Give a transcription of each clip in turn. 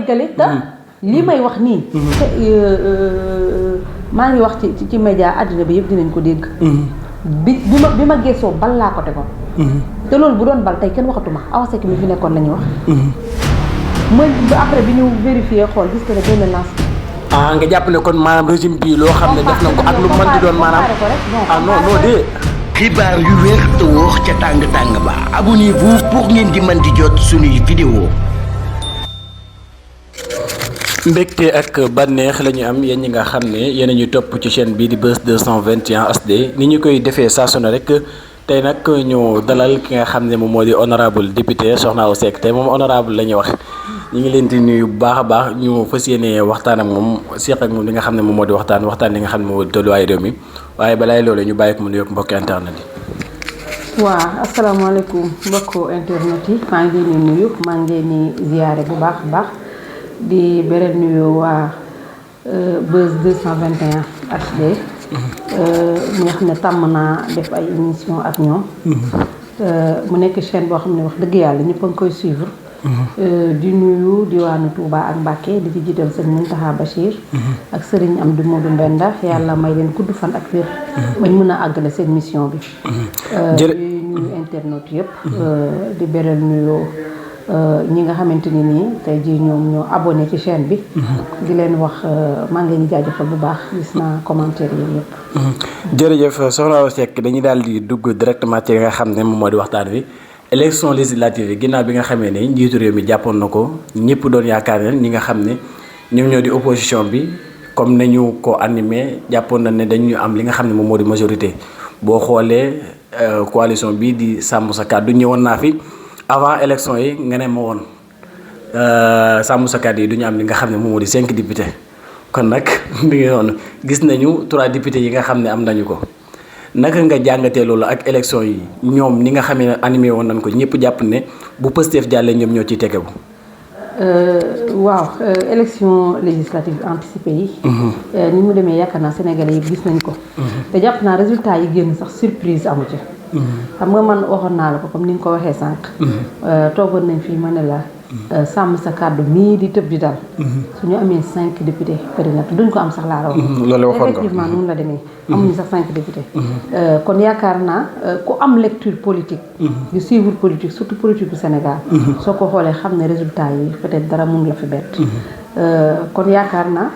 yeggali te li may wax nii te maa ngi wax ci média àddina bi yëpp dinañ ko dégg bi ma geesoo bal laa ko tegoon te loolu bu doon bal tey kenn waxatuma Awa Seck mi fi nekkoon la ñuy wax mooy après bi ñu vérifié xool gis que ne benn lance nga jàpp ne kon maanaam régime bii loo xam ne def na ko ak lu mën di doon maanaam non de xibaar yu wér te wóor ca tàng ba abonnez-vous pour ngeen di mën di jot suñuy vidéo. mbégte ak bànneex la ñu am yéen ñi nga xam ne yéen a ñuy topp ci chaîne bii di Buzz 221 HD ni ñu koy defee saa su ne rek tey nag ñu dalal ki nga xam ne moom moo di honorable député Soxna Awa Seck tey moom honorable la ñuy wax ñu ngi leen di nuyu bu baax a baax ñu fas yéene waxtaan ak moom seq ak moom li nga xam ne moom moo di waxtaan li nga xam ne moo di tolluwaayu réew mi waaye balaay loolu ñu bàyyi ko mu nuyoog mbokki internet yi. waaw asalaamaaleykum mbokku internet yi maa ngi leen di nuyu maa ngi leen di ziyaare bu baax a baax di beral nuyu waa Buzz 221 HD. ñi nga xam ne tàmm naa def ay émission ak ñoom. mu nekk chaîne boo xam ne wax dëgg yàlla ñëpp a ngi koy suivre. di nuyu diwaanu Touba ak Mbacké di ci jiital sëñ Mountakha Bachir. ak sëriñ Amdi Modou Mbenda yàlla may leen gudd fan ak wér. bañ mën a àggale seen mission bi. di nuyu internautes yëpp. di beral nuyu ñi nga xamante ni nii tey jii ñoom ñoo abonné ci chaîne bi. di leen wax maa ngi leen di jaajëfal bu baax gis naa commentaire yi yëpp. jërëjëf Soxna Awa Seck dañuy daal di dugg directement ci nga xam ne moom moo di waxtaan wi. élection législative yi ginnaaw bi nga xamee ne njiitu réew mi jàppoon na ko ñëpp doon yaakaar ne ñi nga xam ne ñoom ñoo di opposition bi comme nañu ko animé jàppoon na ne dañu am li nga xam ne moom moo di majorité boo xoolee coalition bi di sàmm sa kàddu ñëwoon naa fi avant élection yi nga ne ma woon sàmm sa kàddu yi du ñu am li nga xam ne moom moo di 5 députés kon nag mi ngi noonu gis nañu 3 députés yi nga xam ne am nañu ko. naka nga jàngatee loolu ak élection yi ñoom ni nga xamee ne animé woon nañ ko ñëpp jàpp ne bu Pastef jàllee ñoom ñoo ciy tegewu. waaw élection législative anticipée yi. ni mu demee yaakaar naa Sénégalais yi gis nañ ko. te jàpp naa résultat yi génn sax surprise amu ci. xam nga man waxoon naa la ko comme ni nga ko waxee sànq. toogoon nañ fii ma ne la. sàmm sa kàddu mii di tëb di dal. su ñu amee 5 députés bëri na duñ ko am sax laa la wax. loolu waxoon effectivement noonu la demee. amuñu sax 5 députés. kon yaakaar naa ku am lecture politique. di suivre politique surtout politique du Sénégal. soo ko xoolee xam ne résultat yi peut-être dara mun la fi bett. kon yaakaar naa.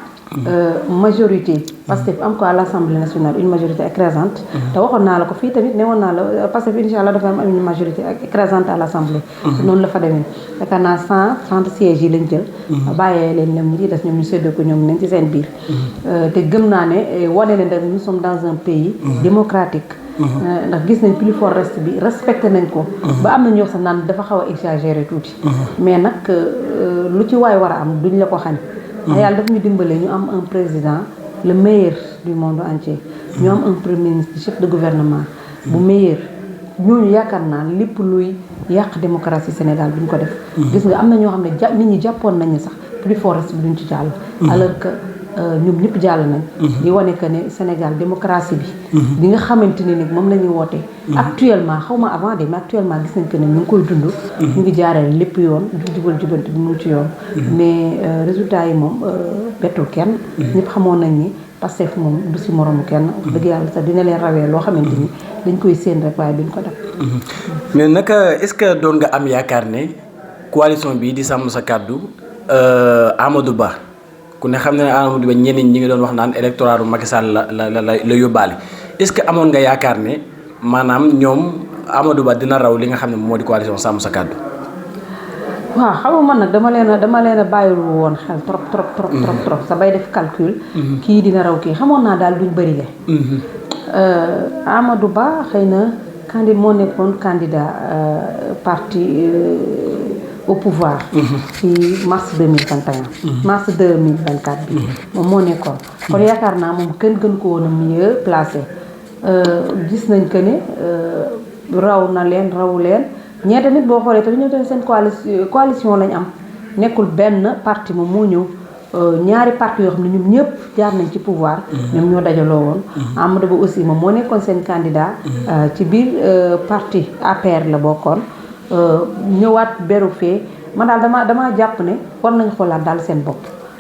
majorité parce que am ko à l'Assemblée nationale une majorité écrasante. te waxoon naa la ko fii tamit ne woon naa la parce que incha allah dafa am une majorité écrasante à l'Assemblée. noonu la fa demee yaakaar naa 130 sièges yi lañ jël. bàyyee leen ñoom ñi di des ñoom ñu séddoo ko ñoom nañ ci seen biir. te gëm naa ne wane ne nous sommes dans un pays démocratique. ndax gis nañ plus fort reste bi respecté nañ ko. ba am na ñoo sax naan dafa xaw a exagéré tuuti. mais nag lu ci waay war a am duñ la ko xañ. yàlla daf ñu dimbale ñu am un président le meilleur du monde entier ñu am un premier ministre chef de gouvernement bu meilleur ñooñu yaakaar naa lépp luy yàq démocratie Sénégal duñ ko def gis nga am na ñoo xam ne nit ñi jàppoon nañu sax plus fort reste bi duñ ci jàll alors que ñoom ñëpp jàll nañ di wane que ne Sénégal démocratie bi nga xamante ni nag moom la ñuy woote actuellement xaw ma avant de mais actuellement gis nañ que ne ñu ngi koy dund ñu ngi jaaree lépp yoon jubal jubanti bi mu ngi ci yoon mais résultat yi moom bettul kenn ñëpp xamoon nañ ni Pastef moom du si moromu kenn dëgg yàlla sax dina leen rawee loo xamante ni dañ koy séen rek waaye duñ ko def mais naka est-ce que doon nga am yaakaar ne coalition bii di sàmm sa kàddu Amadou Ba ku ne xam ne Amadou Ba ñeneen ñi ngi doon wax naan électorat bu Macky Sall la yóbbaale est-ce que amoon nga yaakaar ne maanaam ñoom Amadou Ba dina raw li nga xam ne moo di coalition sàmm sa kàddu. waaw xam nga man nag dama leen a bàyyilu woon xel trop sa bay def calcul. kii dina raw kii xamoon naa daal duñ bëri le. Amadou Ba xëy na moo nekkoon candidat parti. au pouvoir ci mars 2021 mars 2024 bi moom moo nekkoon kon yaakaar naa moom kenn gën ko woon a mieux placé gis nañ que ne rawu leen ñee tamit boo xoolee tamit ñoo tamit seen coalition lañ am nekkul benn parti moom moo ñëw ñaari parti yoo xam ne ñoom ñëpp jaar nañ ci pouvoir ñoom ñoo dajaloo woon Amadou Ba aussi moom moo nekkoon seen candidat ci biir parti APR la bokkoon ñëwaat beru fee man daal damaa jàpp ne war nañ xoolaat daal seen bopp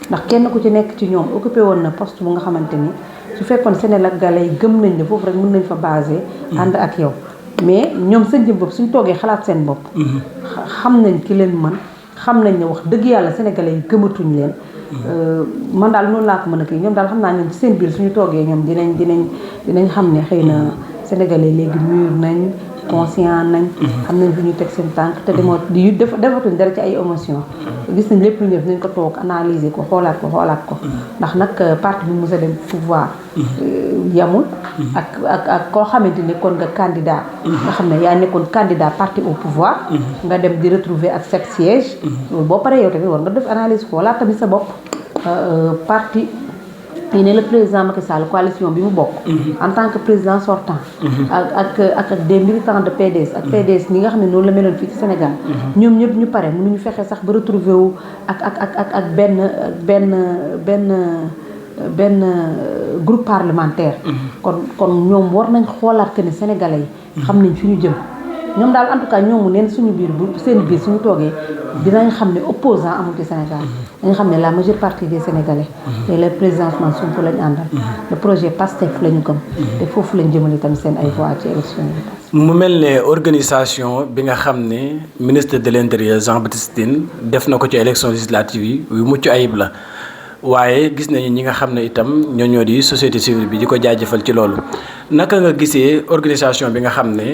ndax kenn ku ci nekk ci ñoom occupé woon na poste bu nga xamante ni su fekkoon Sénégalais yi gëm nañ ne foofu rek mën nañ fa basé ànd ak yow mais ñoom seen jëm bopp suñ toogee xalaat seen bopp xam nañ ki leen mën xam nañ ne wax dëgg yàlla Sénégalais yi gëmatuñ leen man daal noonu laa ko mën a kii ñoom daal xam naa ne ci seen biir suñu toogee ñoom dinañ xam ne xëy na Sénégalais léegi mûr nañ conscient nañ xam nañ fi ñuy teg seen tànk te defatuñ dara ci ay émotion gis nañ lépp lu ñu def nañ ko toog analyser ko xoolaat ko ndax nag parti bi mos a dem pouvoir yamul ak koo xamante ni kon nga candidat nga xam ne yaa nekkoon candidat parti au pouvoir nga dem di retrouver ak 7 sièges loolu boo paree yow tamit war nga def analyse xoolaat tamit sa bopp parti yi ne le président Macky Sall coalition bi mu bokk en tant que président sortant ak des militants de PDS ak PDS ni nga xam ne noonu la meloon fii ci Sénégal ñoom ñëpp ñu pare mënuñu fexe sax ba retrouver wu ak benn groupe parlementaire kon ñoom war nañ xoolaat que ne Sénégalais yi xam nañ fi ñu jëm ñoom daal en tout cas ñoomu neen suñu biir bu seen biir suñu toogee dinañ xam ne opposant amul ci Sénégal dañ xam ne la majeure partie des Sénégalais et le président Ousmane Sonko lañ àndal le projet PASTEF la ñu gëm te foofu lañ jëmale tamit seen ay voix ci élection yi mu mel ne organisation bi nga xam ne ministre de l'intérieur Jean-Baptiste Tine def na ko ci élection législative yi yu mucc ayib la waaye gis nañu ñi nga xam ne itam ñoo di société civile bi di ko jaajëfal ci loolu naka nga gisee organisation bi nga xam ne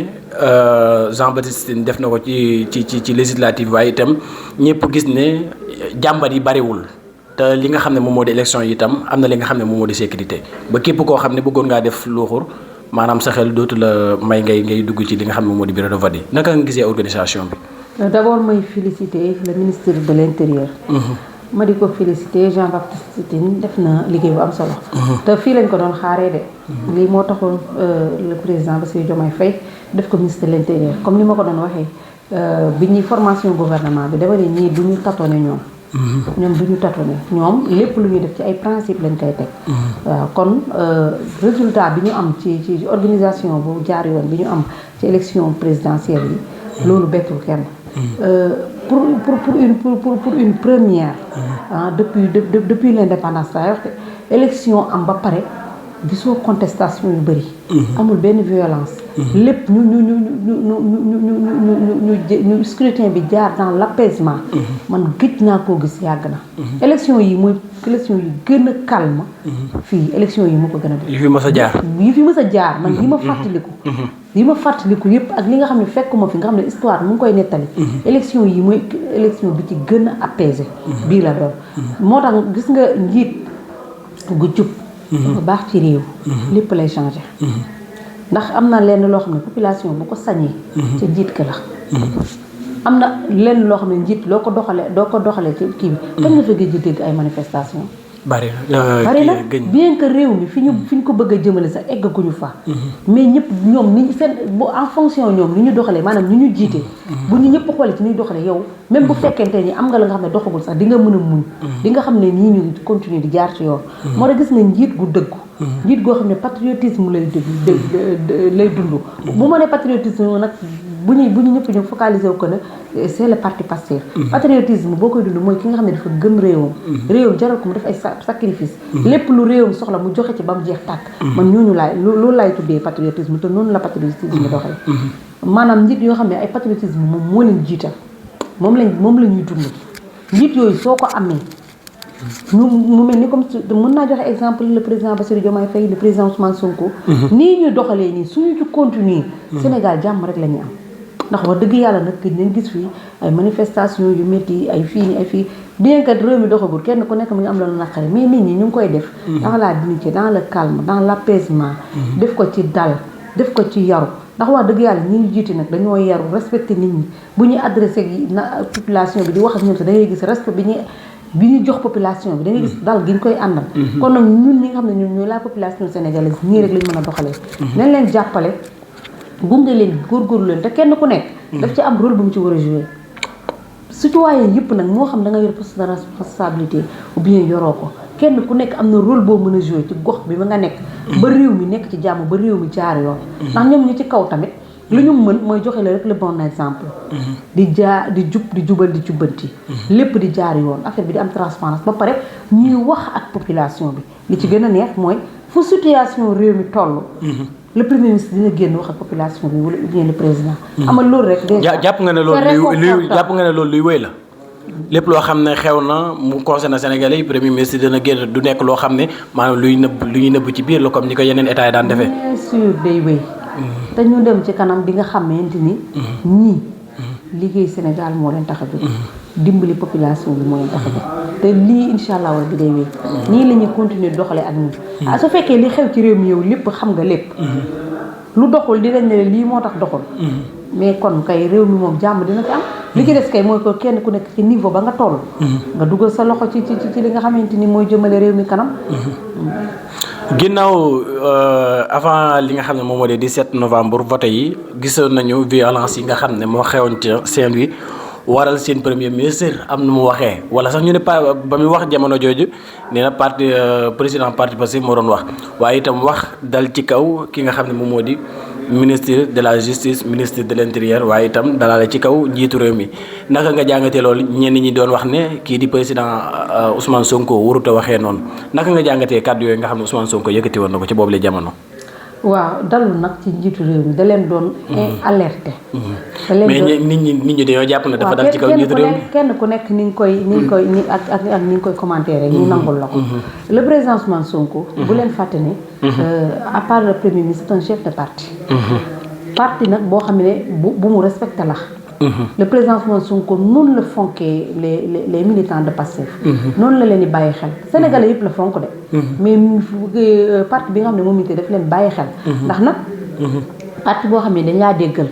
Jean-Baptiste Tine def na ko ci législative waaye itam ñëpp gis ne jàmbat yi bariwul te li nga xam ne moom moo di élection yi itam am na li nga xam ne moom moo di sécurité ba képp koo xam ne bëggoon ngaa def luuxur maanaam sa xel dootu la may ngay dugg ci li nga xam ne moom moo di bureau de vote yi naka nga gisee organisation bi. D'abord may féliciter le ministre de l'intérieur. ma di ko féliciter Jean-Baptiste Tine def na liggéey bu am solo. te fii lañ ko doon xaaree de. lii moo taxoon le président Bassirou Diomaye Faye def ko ministre de l'intérieur comme ni ma ko doon waxee bi ñuy formation gouvernement bi dama ne ñii du ñu tâtonner ñoom. ñoom du ñu tâtonner ñoom lépp lu ñuy def ci ay principe lañ koy teg. waaw kon résultat bi ñu am ci organisation bu jaar yoon bi ñu am ci élection présidentielle yi. loolu bettul kenn. pour une première depuis l'indépendance laa wax élection am ba pare gisoo contestation yu bëri amul benn violence lépp ñu scrutin bi jaar dans l'apaisement man gëj naa koo gis yàgg na élection yi mooy élection yi gën a calme fii élection yi moo ko gën a def yi fi mës a jaar man yi ma fàttaliku yëpp ak li nga xam ne fekkuma fi nga xam ne histoire mu ngi koy nettali élection yi mooy élection bi ci gën a apaisé bii la doon moo tax gis nga njiit gu jub dafa baax ci réew lépp lay changé ndax am na lenn loo xam ne population bu ko sañee ca njiit ka la am na lenn loo xam ne njiit doo ko doxalee ci kii bi kañ nga fa gëj dégg ay manifestation bari na bien que réew mi fi ñu ko bëgg a jëmale sax eggaguñu fa mais ñëpp ñoom ni seen bu en fonction ñoom ni ñu doxalee maanaam ni ñu jiite bu ñu ñëpp xoolee ci ni ñu doxalee yow même bu fekkente ni am nga la nga xam ne doxagul sax di nga mën a muñ di nga xam ne ñii ñu continuer di jaar ci yoon moo tax gis nga njiit gu dëggu njiit goo xam ne patriotisme lay dund bu ma ne patriotisme nag bu ñu ñëpp ñu focaliser wu ko ne c'est le parti Pastef patriotisme boo koy dund mooy ki nga xam ne dafa gëm réewam jaral ko mu def ay sacrifice lépp lu réewam soxla mu joxe ci ba mu jeex tàkk man ñooñu loolu laay tuddee patriotisme te noonu la patriotisme doxee maanaam njiit yoo xam ne ay patriotisme moom moo leen jiital moom la ñuy dund njiit yooyu soo ko amee mu mel ni comme mën naa joxe exemple le président Bassirou Diomaye Faye le président Ousmane Sonko nii ñu doxalee nii suñu ci continuer Sénégal jàmm rek la ñu am ndax wax dëgg yàlla nag nañ gis fii ay manifestation yu métti ay fii bien que réew mi doxagul kenn ku nekk mi nga am la naqari mais nit ñi ñu ngi koy def dans la dignité dans le calme dans l'apaisement def ko ci dal def ko ci yaru ndax wax dëgg yàlla ñi ñu jiite nag dañoo yaru respecté nit ñi bu ñuy adressé population bi di wax ak ñoom sax da ngay gis respect bi ñu jox population bi da ngay gis dal gi ñu koy àndal kon nag ñun ñi nga xam ne ñun ñooy la population sénégalaise nii rek lañ mën a doxalee nañ leen jàppale gunge leen góorgóorlu leen te kenn ku nekk daf ci am rôle bu mu ci war a jouer citoyen yëpp nag moo xam da nga yor poste de responsabilité ou bien yoroo ko kenn ku nekk am na rôle boo mën a jouer ci gox bi ba nga nekk ba réew mi nekk ci jàmm ba réew mi jaar yoon ndax ñoom ñu ci kaw tamit lu ñu mën mooy joxe la rek le bon exemple. di jubal di jubbanti. lépp di jaar yoon affaire bi di am transparence ba pare ñuy wax ak population bi li ci gën a neex mooy fu situation réew mi toll. le premier ministre dina génn wax ak population bi wala bien le président. amal loolu rek déjà jàpp nga ne loolu luy wéy la. lépp loo xam ne xew na mu concerne Sénégalais yi premier ministre dina génn du nekk loo xam ne maanaam lu ñuy nëbb ci biir la comme ni ko yeneen état yi daan defee. bien sûr day wéy. te ñu dem ci kanam di nga xamante ni. ñii liggéey Sénégal moo leen tax a jóg. dimbali population bi moo leen tax a jóg. te lii incha allah war bi day wéy. nii la ñuy continuer doxalee ak ñun. su fekkee li xew ci réew mi yow lépp xam nga lépp. lu doxul dinañ ne lii moo tax doxul. mais kon kay réew mi moom jàmm dina fi am. li ci des kay mooy ko kenn ku nekk ci niveau ba nga toll. nga dugal sa loxo ci li nga xamante ni mooy jëmale réew mi kanam. ginnaaw avant li nga xam ne moom moo di 17 novembre voté yi gisoon nañu violence yi nga xam ne moo xewoon ci Saint-Louis waral seen premier ministre am nu mu waxee wala sax ñu ne ba muy wax jamono jooju nee na président parti Pastef moo doon wax waaye itam wax dal ci kaw ki nga xam ne moom moo di ministre de la justice ministre de l'intérieur waaye itam dalale ci kaw njiitu réew mi naka nga jàngatee loolu ñenn ñi doon wax ne kii di président Ousmane Sonko warut a waxee noonu naka nga jàngatee kàddu yooyu nga xam ne Ousmane Sonko yëkkati woon na ko ci boobu la jamono. waaw dalul nag ci njiitu réew mi da leen doon alerté. mais nit ñi dañoo jàpp ne dafa dal ci kaw njiitu réew mi kenn ku nekk ni nga koy commentaire ñu nangul la ko. le président Ousmane Sonko. bu leen fàtte ne. à part le premier ministre c'est un chef de parti. parti nag boo xam ne bu mu respecté la. le président Ousmane Sonko noonu la fonkee les militants de Pastef. noonu la leen di bàyyi xel sénégalais yëpp la fonk de. mais parti bi nga xam ne moom itam daf leen bàyyi xel. ndax nag parti boo xam ne dañ laa déggal.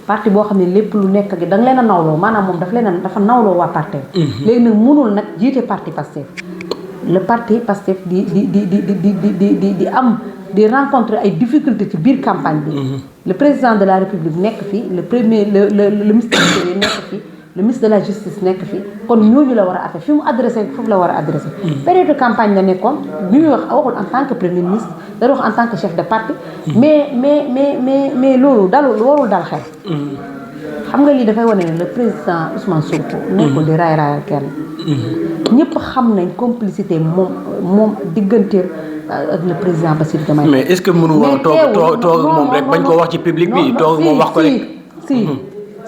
parti boo xam ne lépp lu nekk ak da nga leen a nawloo maanaam moom dafa nawloo waa parti léegi nag mënul nag jiite parti Pastef le parti Pastef di am di rencontrer ay difficultés ci biir campagne bi. le président de la République nekk fi le ministre nekk fi le ministre de la justice nekk fi kon ñooñu la war a affaire fi mu adressé foofu la war a adressé. période de campagne la nekkoon bi muy wax waxul en tant que premier ministre da wax en tant que chef de parti. mais loolu warul dal xel. xam nga lii dafay wane ne le président Ousmane Sonko. nekkul di raay kenn. ñëpp xam nañ complicité moom digganteem ak le président Bassirou Diomaye. mais est-ce que mënu wax toog moom rek bañ ko wax ci public bi toog moom wax ko rek. si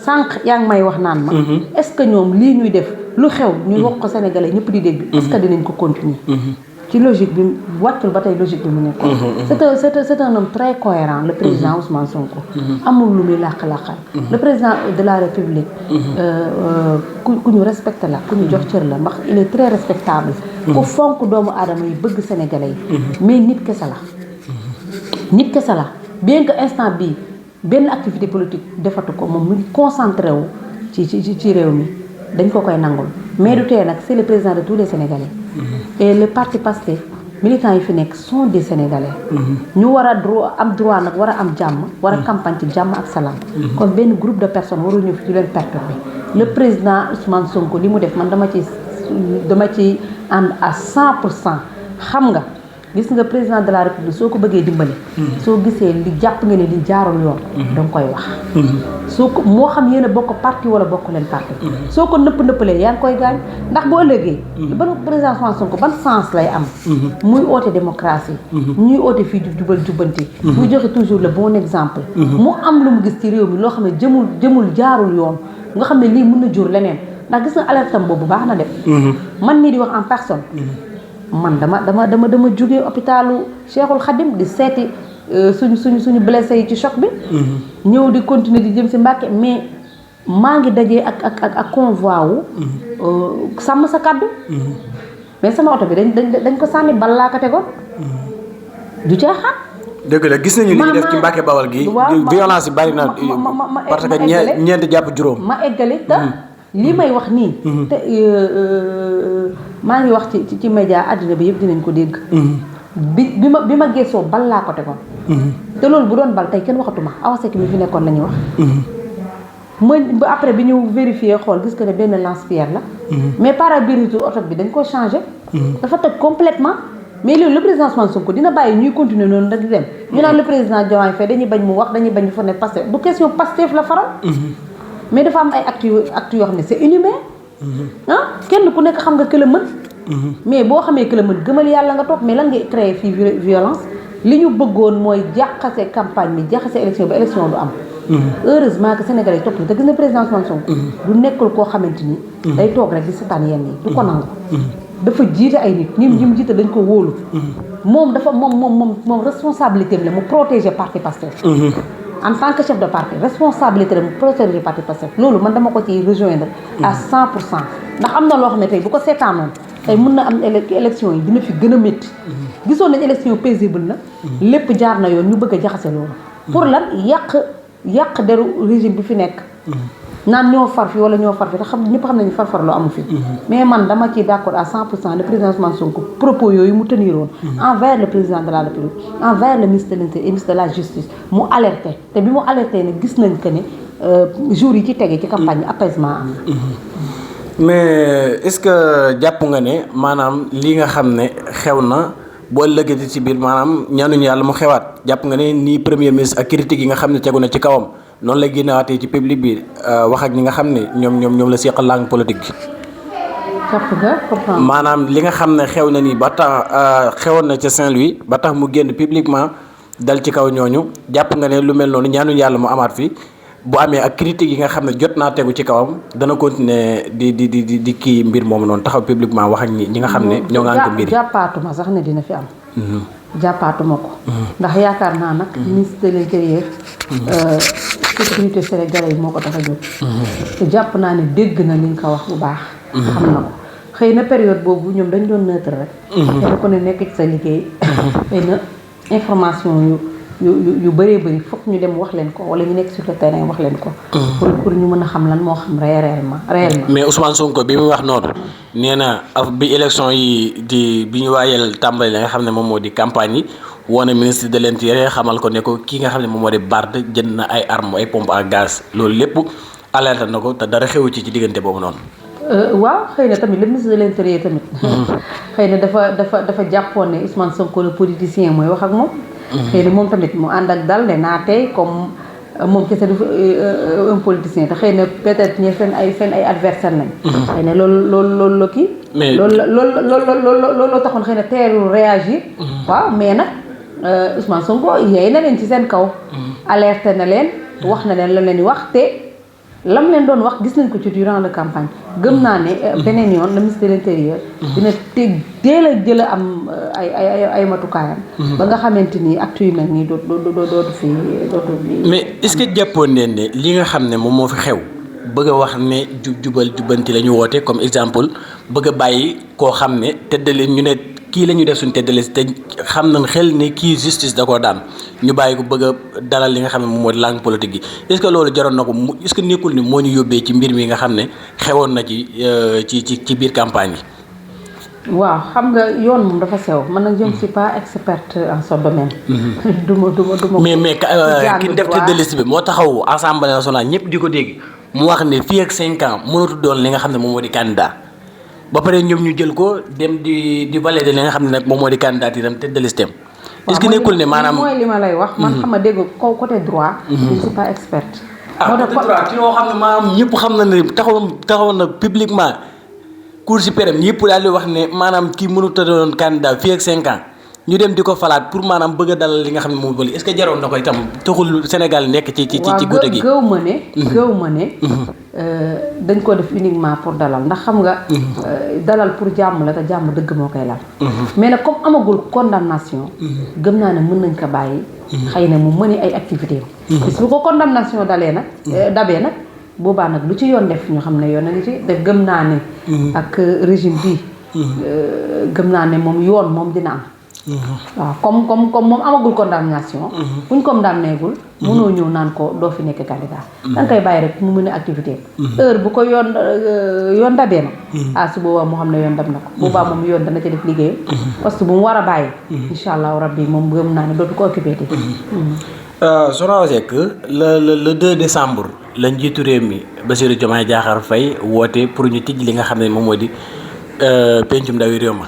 sànq yaa ngi may wax naan ma. est-ce que ñoom lii ñuy def lu xew ñu wax ko Sénégalais ñëpp di dégg. est-ce que dinañ ko continuer. ci logique bi wàccul ba tey logique bi mu nekkoon. c'est un homme très cohérent le président Ousmane Sonko. amul lu muy làq-làqal. le président de la République. ku ñu respecté la ku ñu jox cër la ndax il est très respectable. ku fonk doomu aadama yi bëgg sénégalais yi. mais nit kese la bien que instant bii benn activité politique defatu ko moom mu ngi concentré wu ci réew mi dañ ko koy nangul mais du tee nag c'est le président de tous les Sénégalais. et le parti Pastef militants yi fi nekk sont des Sénégalais. ñu war a am droit nag war a am jàmm war a campagne ci jàmm ak salaam. kon benn groupe de personnes warul ñëw fi di leen perturber le président Ousmane Sonko li mu def man dama ci ànd à 100% xam nga gis nga président de la République soo ko bëggee dimbali. soo gisee li jàpp nga ne li jaarul yoon. danga koy wax. soo ko moo xam yéen a bokk parti wala bokk leen parti. soo ko nëppalee yaa ngi koy gaañ ndax boo ëllëgee. ban président Ousmane Sonko ban sens lay am. muy oote démocratie. ñuy oote fii jubal jubbanti. muy joxe toujours le bon exemple. mu am lu mu gis ci réew mi loo xam ne jëmul jaarul yoon nga xam ne lii mën na jur leneen ndax gis nga alertam boobu baax na def. man mii di wax en personne. man dama jógee hôpitalu Cheikhul Khadim di seeti suñu blessé yi ci choc bi. ñëw di continuer di jëm si Mbàkke mais maa ngi dajee ak convoi wu. sàmm sa kàddu. mais sama oto bi dañ ko sànni bal laa ko tegoon. du caaxaan. dëgg la gis nañu li ñu def ci Mbàkke Bawal gi. violence yi bari na parce que ñeent jàpp juróom. ma eggali te lii may wax nii. te maa ngi wax ci média àddina bi yëpp dinañ ko dégg. bi ma gëstoo bal laa ko tegoon. te loolu bu doon bal tey kenn waxatuma Awa Seck mi fi nekkoon la ñuy wax. ba après bi ñu vérifier xool gis que ne benn lance-pierre la. mais pare-brise oto bi dañ ko changé. dafa toj complètement mais loolu le président Ousmane Sonko dina bàyyi ñuy continuer noonu rek di dem ñu naan le président Diomaye Faye dañuy bañ mu wax dañuy bañ mu fa ne Pastef du question Pastef la faral mais dafa am ay actes yoo xam ne c'est inhumain kenn ku nekk xam nga que la mën mais boo xamee que la mën gëmal yàlla nga toog mais lan ngay créer fii violence li ñu bëggoon mooy jaxase campagne bi jaxase élection ba élection du am heureusement que Sénégalais yi topp te gis na président Ousmane Sonko du nekkul koo xamante ni day toog rek di seetaan yenn yi du ko nangu dafa jiite ay nit ñi mu jiite dañ ko wóolu moom dafa moom responsabilité la mu protéger parti Pastef en tant que chef de parti responsabilité la mu protéger parti Pastef loolu man dama ko ci rejoindre à 100% ndax am na loo xam ne tey bu ko seetaanoon tey mën na am élection yi dina fi gën a métti gisoon nañ élection paisible na lépp jaar na yoon ñu bëgg a jaxase loolu pour lan yàq deru régime bi fi nekk naan ñoo far fi wala ñoo far fi te xam ñëpp xam nañu farfar loo amu fi mais man dama ciy d'accord à 100% le président Ousmane Sonko propos yooyu mu teniroon envers le président de la République envers le ministre de l'Intérieur et ministre de la Justice mu alerté te bi mu alerté ne gis nañ que ne jours yi ci tege ci campagne bi apaisement am mais est-ce que jàpp nga ne maanaam li nga xam ne xew na boo lëggati ci biir maanaam ñaanuñu yàlla mu xewaat jàpp nga ne nii premier ministre ak critique yi nga xam ne tegu na ci kawam noonu lay génnewaatee ci public bi wax ak ñi nga xam ne ñoom la seqal langue politique bi. jàpp nga comprendre maanaam li nga xam ne xew na nii ba tax xewoon na ca Saint-Louis ba tax mu génn publiquement dal ci kaw ñooñu jàpp nga ne lu mel noonu ñaanuñu yàlla mu amaat fi bu amee ak critique yi nga xam ne jot naa tegu ci kawam dana continuer di kii mbir moomu noonu taxaw publiquement wax ak ñi nga xam ne ñoo ngi ko mbir yi. jàppaatuma sax ne dina fi am. jàppaatuma ko. ndax yaakaar naa nag ministre de l'Intérieur. sécurité sénégalais yi moo ko tax a jóg. te jàpp naa ne dégg na li nga ko wax bu baax. xam na ko xëy na période boobu ñoom dañ doon neutre rek. kenn ku ne nekk ci sa liggéey. xëy na information yu bëree bëri fokk ñu dem wax leen ko wala ñu nekk sur le terrain wax leen ko. pour ñu mën a xam lan moo xam réellement. mais Ousmane Sonko bi mu wax noonu nee na bi élection yi bi ñu waayal tàmbali la nga xam ne moom moo di campagne yi woon ministre de l'Intérieur xamal ko ne ko kii nga xam ne moom moo di Barth jënd na ay armes ay pompe à gaz loolu lépp alerte na ko te dara xewu ci diggante boobu noonu. waaw xëy na tamit le ministre de l'Intérieur tamit. xëy na dafa jàppoon ne Ousmane Sonko le politicien mooy wax ak moom. xëy na moom tamit mu ànd ak dal ne naa tey comme moom kese dafa un politicien te xëy na peut-être ñe seen ay adversaire nañ. xëy na loolu la kii. mais loolu taxoon xëy na teelul réagir. waaw mais nag Ousmane Sonko yeey na leen ci seen kaw. alerté na leen wax na leen lan leen di wax te lam leen doon wax gis nañ ko ci durant la campagne gëm naa ne beneen yoon le ministre de l'Intérieur dina teel a jël am ay matukaayam ba nga xamante ni actes yu mel nii dootu fi mais est-ce que jàppoon ne li nga xam ne moom moo fi xew bëgg a wax ne jubbanti la ñu woote comme exemple bëgg a bàyyi koo xam ne tëddale ñu ne kii la ñu def suñu tëddale te xam nañ xel ne kii justice da koo daan ñu bàyyi ko bëgg a dalal li nga xam ne moom moo di langue politique gi est-ce que loolu jaroon na ko est-ce que nekkul ni moo ñu yóbbee ci mbir mi nga xam ne xewoon na ci biir campagne yi. waaw xam nga yoon moom dafa sew man nag je ne suis pas experte en ce domaine. duma mais ki def tête de liste bi moo taxaw assemblée nationale ñëpp di ko dégg mu wax ne fii ak 5 ans mënatu doon li nga xam ne moom moo di candidat ba pare ñoom ñu jël ko dem di valider li nga xam ne nag moom moo di candidat itam tête de liste am. est-ce que nekkul ne maanaam mooy li ma lay wax. man xam nga dégg ko côté droit. je ne suis pas experte. côté droit ci loo xam ne maanaam ñëpp xam na ne taxaw na publiquement Cour suprême ñëpp daal di wax ne maanaam kii mënut a doon candidat fii ak 5 ans ñu dem di ko falaat pour maanaam bëgg a dalal li nga xam ne moom est-ce que jaroon na ko itam taxul Sénégal nekk ci guddi gi. gëw ma ne. dañ ko def uniquement pour dalal ndax xam nga. dalal pour jàmm la te jàmm dëgg moo koy lal. mais nag comme amagul condamnation. gëm naa ne mën nañ ko bàyyi. xëy na mu mëni ay activités am. bis bu ko condamnation dabee nag boobaa nag lu ci yoon def ñu xam ne yoon na ngi ci te gëm naa ne. ak régime bii. gëm naa ne moom yoon moom dina am. waaw comme moom amagul condamnation. buñ condamnéegul. mënoo ñëw naan ko doo fi nekk candidat. da nga koy bàyyi rek mu mën a activité heure bu ko yoon dabee na. su boobaa moo xam ne yoon dab na ko. boobaa moom yoon dana ci def liggéeyam. parce que bu mu war a bàyyi. incha allahu rabbi moom gëm naa ne dootu ko occupé te. Soxna Awa Seck le 2 décembre la njiitu réew mi Bassirou Diomaye Diakhar Faye woote pour ñu tijj li nga xam ne moom moo di pencum ndawi réew ma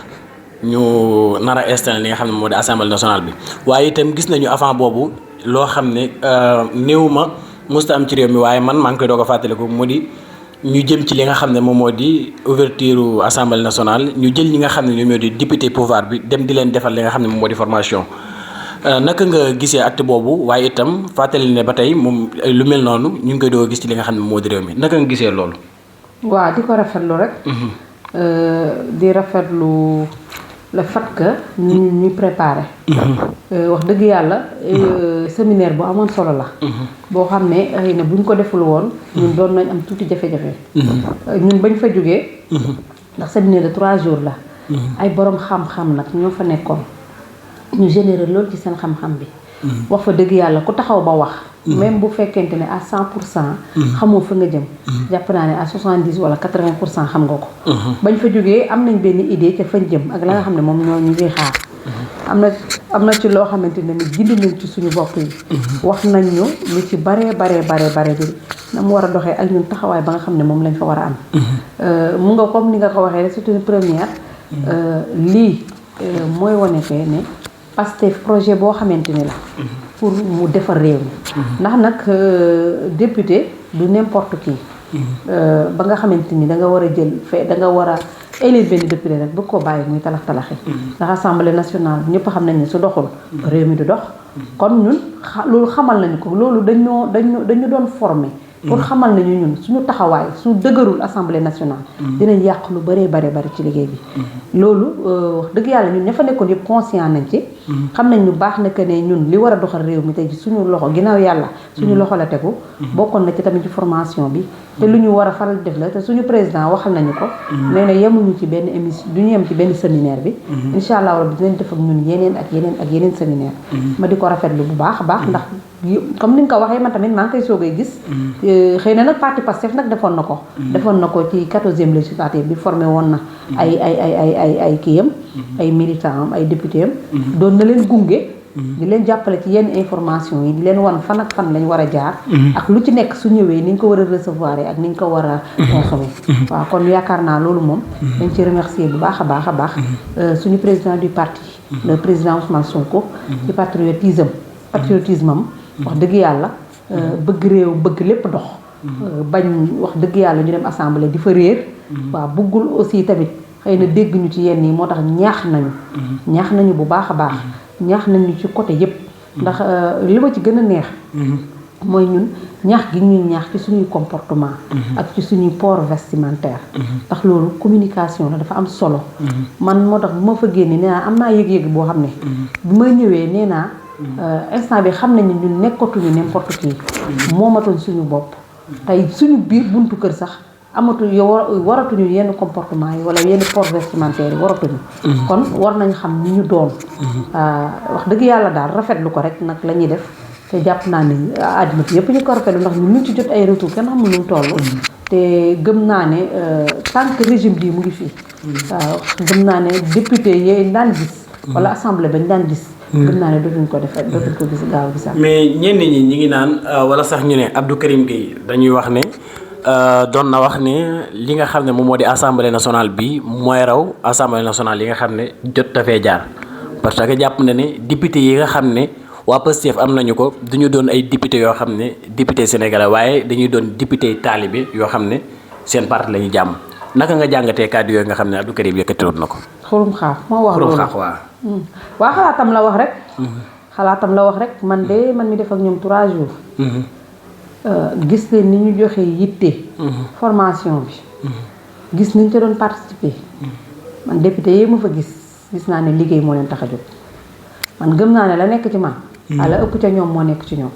ñu nar a installé li nga xam ne moo di assemblée nationale bi waaye itam gis nañu avant boobu loo xam ne néew ma musta am ci réew mi waaye man maa ngi koy doog a fàttaliku mu di ñu jëm ci li nga xam ne moom moo di ouverture assemblée nationale ñu jël ñi nga xam ne ñoom ñoo di député pouvoir bi dem di leen defal li nga xam ne moom moo di formation naka nga gisee acte boobu waaye itam fàttali ne ba tey moom lu mel noonu ñu ngi koy doog a gis ci li nga xam ne moo di réew mi naka nga gisee loolu. waaw di ko rafetlu rek. di rafetlu le fait que ñu préparé. wax dëgg yàlla séminaire bu amoon solo la. boo xam ne xëy na buñ ko deful woon. ñun doon nañ am tuuti jafe-jafe. ñun bañ fa jógee. ndax séminaire de 3 jours la. ay borom xam-xam nag ñoo fa nekkoon. ñu généré loolu ci seen xam-xam bi. wax fa dëgg yàlla ku taxaw ba wax. même bu fekkente ne à 100%. xamoo fa nga jëm. jàpp naa ne à 70 wala 80% xam nga ko. bañ fa jógee am nañ benn idée ca fañ jëm ak la nga xam ne moom ñoo ñu ngi xaar. am na ci loo xamante ne ni gindi nañ ci suñu bopp yi. wax nañ ñu lu ci bare bi na mu war a doxee ak ñun taxawaay ba nga xam ne moom lañ fa war a am. mu nga comme ni nga ko waxee rek c'est une première. lii mooy wane fee ne Pastef projet boo xamante ni la. pour mu defar réew mi. ndax nag député du n'importe qui. ba nga xamante ni da nga war a jël da nga war a élire benn député rek bëgg koo bàyyi muy talax-talaxi. ndax assemblée nationale ñëpp xam nañ ne su doxul réew mi du dox. kon ñun loolu xamal nañu ko loolu dañu doon former. pour xamal nañu ñun suñu taxawaay su dëgërul assemblée nationale. dinañ yàq lu bari ci liggéey bi. loolu wax dëgg yàlla ñun ña fa nekkoon yëpp conscient nañ ci. xam nañ ñu baax na que ne ñun li war a doxal réew mi tey ci suñu loxo ginnaaw yàlla. suñu loxo la tegu. bokkoon na ci tamit ci formation bi. te lu ñu war a faral def la te suñu président waxal nañu ko. nee na yemuñu ci benn émission du ñu yem ci benn séminaire bi. incha allah rabbi dinañ def ak ñun yeneen ak yeneen séminaire. ma di ko rafetlu bu baax a baax ndax comme ni nga ko waxee man tamit maa ngi koy soogay gis. xëy na nag parti Pastef nag defoon na ko. defoon na ko ci 14e législative bi formé woon na ay kiyam ay militant am ay député am. doon na leen gunge. di leen jàppale ci yenn information yi di leen wan fan ak fan lañ war a jaar. ak lu ci nekk su ñëwee ni ñu ko war a recevoir ak ni ñu ko war a consommer. waaw kon yaakaar naa loolu moom. dañ ci remercier bu baax a baax. suñu président du parti. le président Ousmane Sonko. ci patriotisme am. wax dëgg yàlla bëgg réew bëgg lépp dox. bañ wax dëgg yàlla ñu dem assemblée di fa réer. waaw bëggul aussi tamit xëy na dégg ñu ci yenn yi moo tax ñaax nañu bu baax a baax. ñaax nañu ci côté yépp ndax li ma ci gën a neex. mooy ñun ñaax gi ñuy ñaax ci suñuy comportement. ak ci suñuy port vestimentaire. ndax loolu communication la dafa am solo. man moo tax bu ma fa génnee nee naa am naa yëg-yëg boo xam ne. bu ma ñëwee nee naa. instant bi xam nañu ñun nekkatuñu n'importe qui. moomatuñ suñu bopp. tey suñu biir buntu kër sax waratuñu yenn comportement yi wala yenn port vestimentaire yi waratuñu. kon war nañ xam ni ñu doon. wax dëgg yàlla daal rafetlu ko rek nag la ñuy def te jàpp naa ne àddina bi yëpp ñu ko rafetlu ndax ñu ci jot ay retour kenn xamul nu mu toll. te gëm naa ne tant que régime bii mu ngi fii. gëm naa ne député yi daan gis. wala assemblée bañ daan gis. gëm naa ne dootuñ ko gis gaaw gi sax. mais ñenn ñi ngi naan wala sax ñu ne Abdou Karim Gueye dañuy wax ne doon na wax ne li nga xam ne moom moo di assemblée nationale bi mooy raw assemblée nationale yi nga xam ne jot dafee jaar parce que jàpp na ne député yi nga xam ne waa Pastef am nañu ko duñu doon ay député yoo xam ne député sénégalais waaye dañuy doon député talibé yoo xam ne seen parti la ñuy jàmm naka nga jàngatee kàddu yooyu nga xam ne Abdou Karim yëkkatiwoon na ko. xurum xaaf moo wax loolu xurum xaaf waaw. waa xalaatam la wax rek. man mi def ak ñoom 3 jours. gis leen ni ñu joxe yitte. formation bi. gis niñ ca doon participer. man député yi ma fa gis naa ne liggéey moo leen tax a jóg. man gëm naa ne la nekk ci man. la ëpp ca ñoom moo nekk ci ñoom.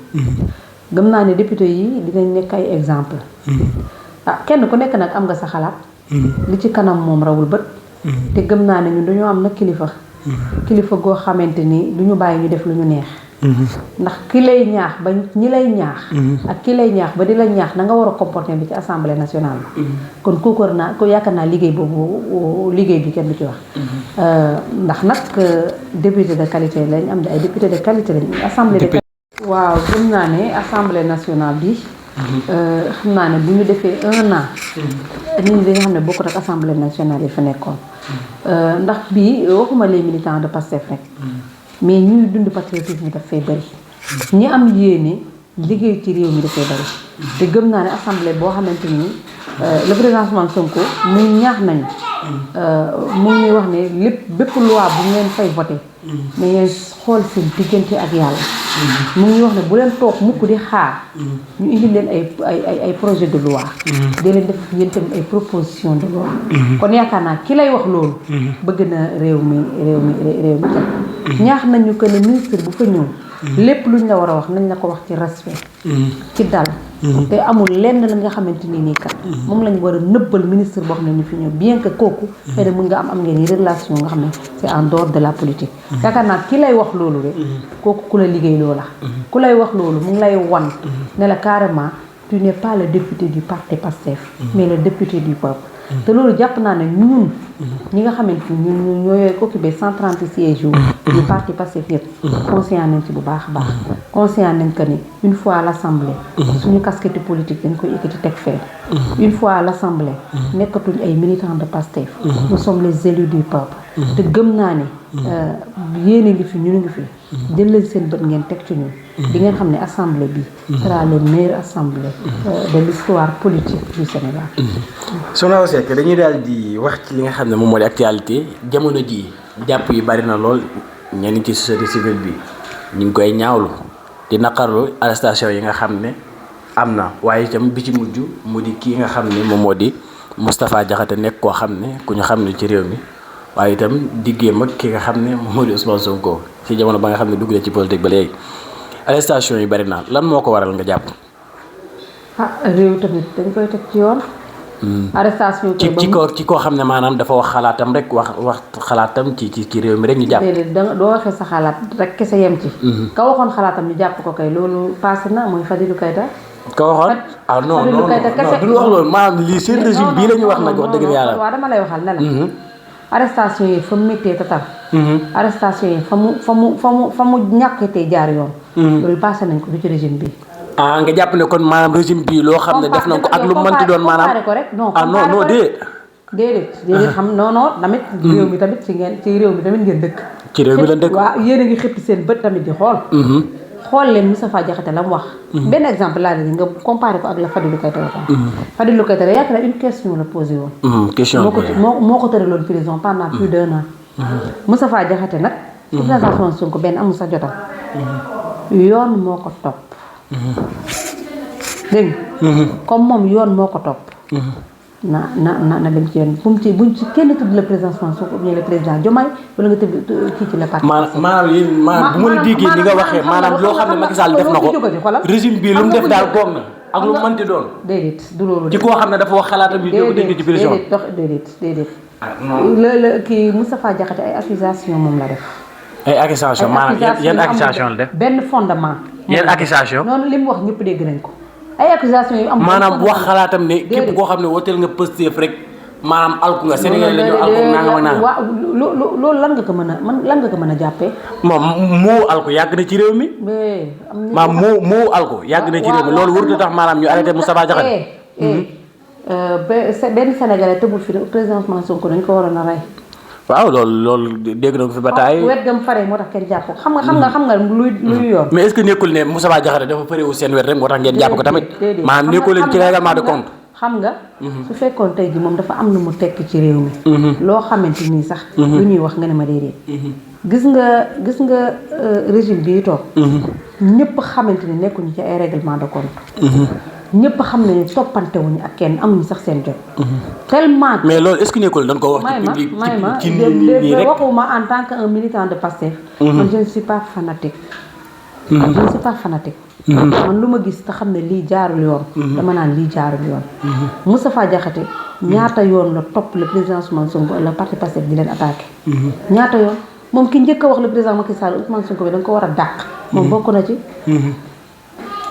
gëm naa ne député yi dinañ nekk ay exemple. kenn ku nekk nag am nga sa xalaat. li ci kanam moom rawul bët. te gëm naa ne ñun dañoo am nag kilifa. kilifa goo xamante ni du ñu bàyyi ñu def lu ñu neex. ndax ki lay ñaax ba ñi lay ñaax. ak ki lay ñaax ba di la ñaax na nga war a comporter bi ci assemblée nationale bi. kon kooku ko yaakaar naa liggéey bi kenn du ci wax. ndax nag député de qualité lañ am ay député de qualité lañ assemblée de. waaw gëm naa ne assemblée nationale bi xam naa ne bu ñu defee 1 an. nit ñi nga xam ne bokkut ak assemblée nationale yi fa nekkoon. ndax bii waxuma les militants de Pastef rek. mais ñuy dund patriotisme daf fay bëri. ñi am yéene liggéey ci réew mi dafay bëri. te gëm naa ne assemblée boo xamante ni le président Ousmane Sonko muy ñaax nañu. mu ngi wax ne bépp loi bu ngeen fay voté. mais ngeen xool seen diggante ak yàlla. mu ngi wax ne bu leen toog mukk di xaar. ñu indi leen ay projet de loi. di leen def yéen tamit ay proposition de loi. kon yaakaar naa ki lay wax loolu. bëgg na réew mi ñaax nañu que ne ministre bu fa ñëw. lépp luñ la war a wax nañ la ko wax ci respect. ci dal. te amul lenn la nga xamante ni nii kat. moom lañ war a nëbbal ministre boo xam ne ñu fi ñëw bien que kooku. xëy na mën nga am ngeen relation nga xam ne c'est en dehors de la politique. yaakaar naa ki lay wax loolu rek. kooku ku la liggéey loola. ku lay wax loolu mu ngi lay wan. ne la carrément tu n'es pas le député du parti Pastef. mais le député du peuple. te loolu jàpp naa ne ñun. ñi nga xamante ni ñun ñooy occupé 136 jours. du parti Pastef yëpp. conscient nañ ci bu baax a baax. conscient nañ que ni une fois à l'assemblée. suñu casquette politique dañ koy yëkkati teg fee. une fois à l'assemblée. nekkatuñ ay militants de Pastef. nous sommes les élus du peuple. te gëm naa ne. yéen a ngi fi ñu ngi fi. jël leen seen bët ngeen teg ci ñun. di ngeen xam ne assemblée bi. sera la meilleure assemblée. de l'histoire politique du Sénégal. Soxna Awa Seck dañuy daal di wax ci li nga xam ne moom moo di actualité jamono jii jàpp yi bari na lool ñenn ci société civile bi ñu ngi koy ñaawlu di naqarlu arrestation yi nga xam ne am na waaye itam bi ci mujj mu di kii nga xam ne moom moo di Moustapha Diakhaté nekk koo xam ne ku ñu xam ne ci réew mi waaye itam diggéem ak ki nga xam ne moom moo di Ousmane Sonko ci jamono ba nga xam ne dugg na ci politique ba léegi arrestation yi bari na lan moo ko waral nga jàpp. réew tamit dañ koy teg ci yoon. arrestation ci koo xam ne maanaam dafa wax xalaatam rek wax xalaatam ci réew mi rek ñu jàpp. déedéet doo waxee sa xalaat rek kese yem ci. ka waxoon xalaatam ñu jàpp ko kay loolu passé na mooy Fadilou Keita. ka waxoon non du wax loolu maanaam lii seen régime bii la ñu wax nag wax dëgg yàlla. waaw dama lay waxal ne la. arrestation yi fa mu méttee tatar. arrestation yi fa mu ñàkkatee jaar yoon. loolu passé nañ ko du ci régime bi. nga jàpp ne kon maanaam régime bi loo xam ne def nañ ko ak lu mënti doon maanaam comparé ko rek non déedéet xam non tamit réew mi tamit ci réew mi tamit ngeen dëkk ci réew mi la dëkk waaw yéen a ngi xëppi seen bët tamit di xool leen Moustapha Diakhaté la mu wax benn exemple laa leen nga comparé ko ak la Fadilou Keita waxoon Fadilou Keita yaakaar naa une question la posé woon question moo ko tëraloon prison pendant plus d'1 an Moustapha Diakhaté nag présentation Sonko benn amul sa jotam yoon moo ko topp dégg comme moom yoon moo ko topp na dem ci yoon buñ ci kenn tudd le président Sonko ou bien le président Diomaye wala nga tudd kii ci la parti maanaam bu ma la déggee ni nga waxee maanaam loo xam ne Macky Sall def na ko régime bi lu mu def daal goog na ak lu mu mënti doon déedéet du loolu ci koo xam ne dafa wax xalaatam yi ko dégg ci prison déedéet kii Moustapha Diakhaté ay accusation moom la def ay accusation maanaam yan accusation la def benn fondement yan accusation noonu li mu wax ñëpp dégg nañ ko ay accusation yu am maanaam wax xalaatam ne képp koo xam ne woteel nga Pastef rek maanaam alku nga Sénégal la ñu alku nangam ak nangam waaw loolu lan nga ko mën a jàppee moom moo alku yàgg na ci réew mi maanaam moo alku yàgg na ci réew mi loolu warut a tax maanaam ñu arrêté Moustapha Diakhaté benn Sénégalais tëbul fi président Ousmane Sonko dañ ko waroon a rey waaw loolu dégg na ko fi ba taay wet gam fare moo tax kenn jàpp ko xam nga luy yoon mais est-ce que nekkul ne Moustapha Diakhaté dafa fare wu seen wet rek moo tax ngeen jàpp ko tamit maanaam nekkul leen ci règlement de compte xam nga su fekkoon tey ji moom dafa am lu mu tekk ci réew mi loo xamante nii sax lu ñuy wax nga ne ma déedéet gis nga régime bii toog ñëpp xamante ni nekkuñu ci ay règlement de compte ñëpp xam nañu toppante wuñu ak kenn amuñu sax seen jot tellement mais loolu est-ce que nekkul dañ ko wax ci public ci nii rek waxuma en tant que un militant de Pastef man je ne suis pas fanatique man lu ma gis te xam ne lii jaarul yoon dama naan lii jaarul yoon Moustapha Diakhaté ñaata yoon la topp le président Ousmane Sonko le parti Pastef di leen attaqué ñaata yoon moom ki njëkk a wax le président Macky Sall Ousmane Sonko bi da nga ko war a dàq moom bokk na ci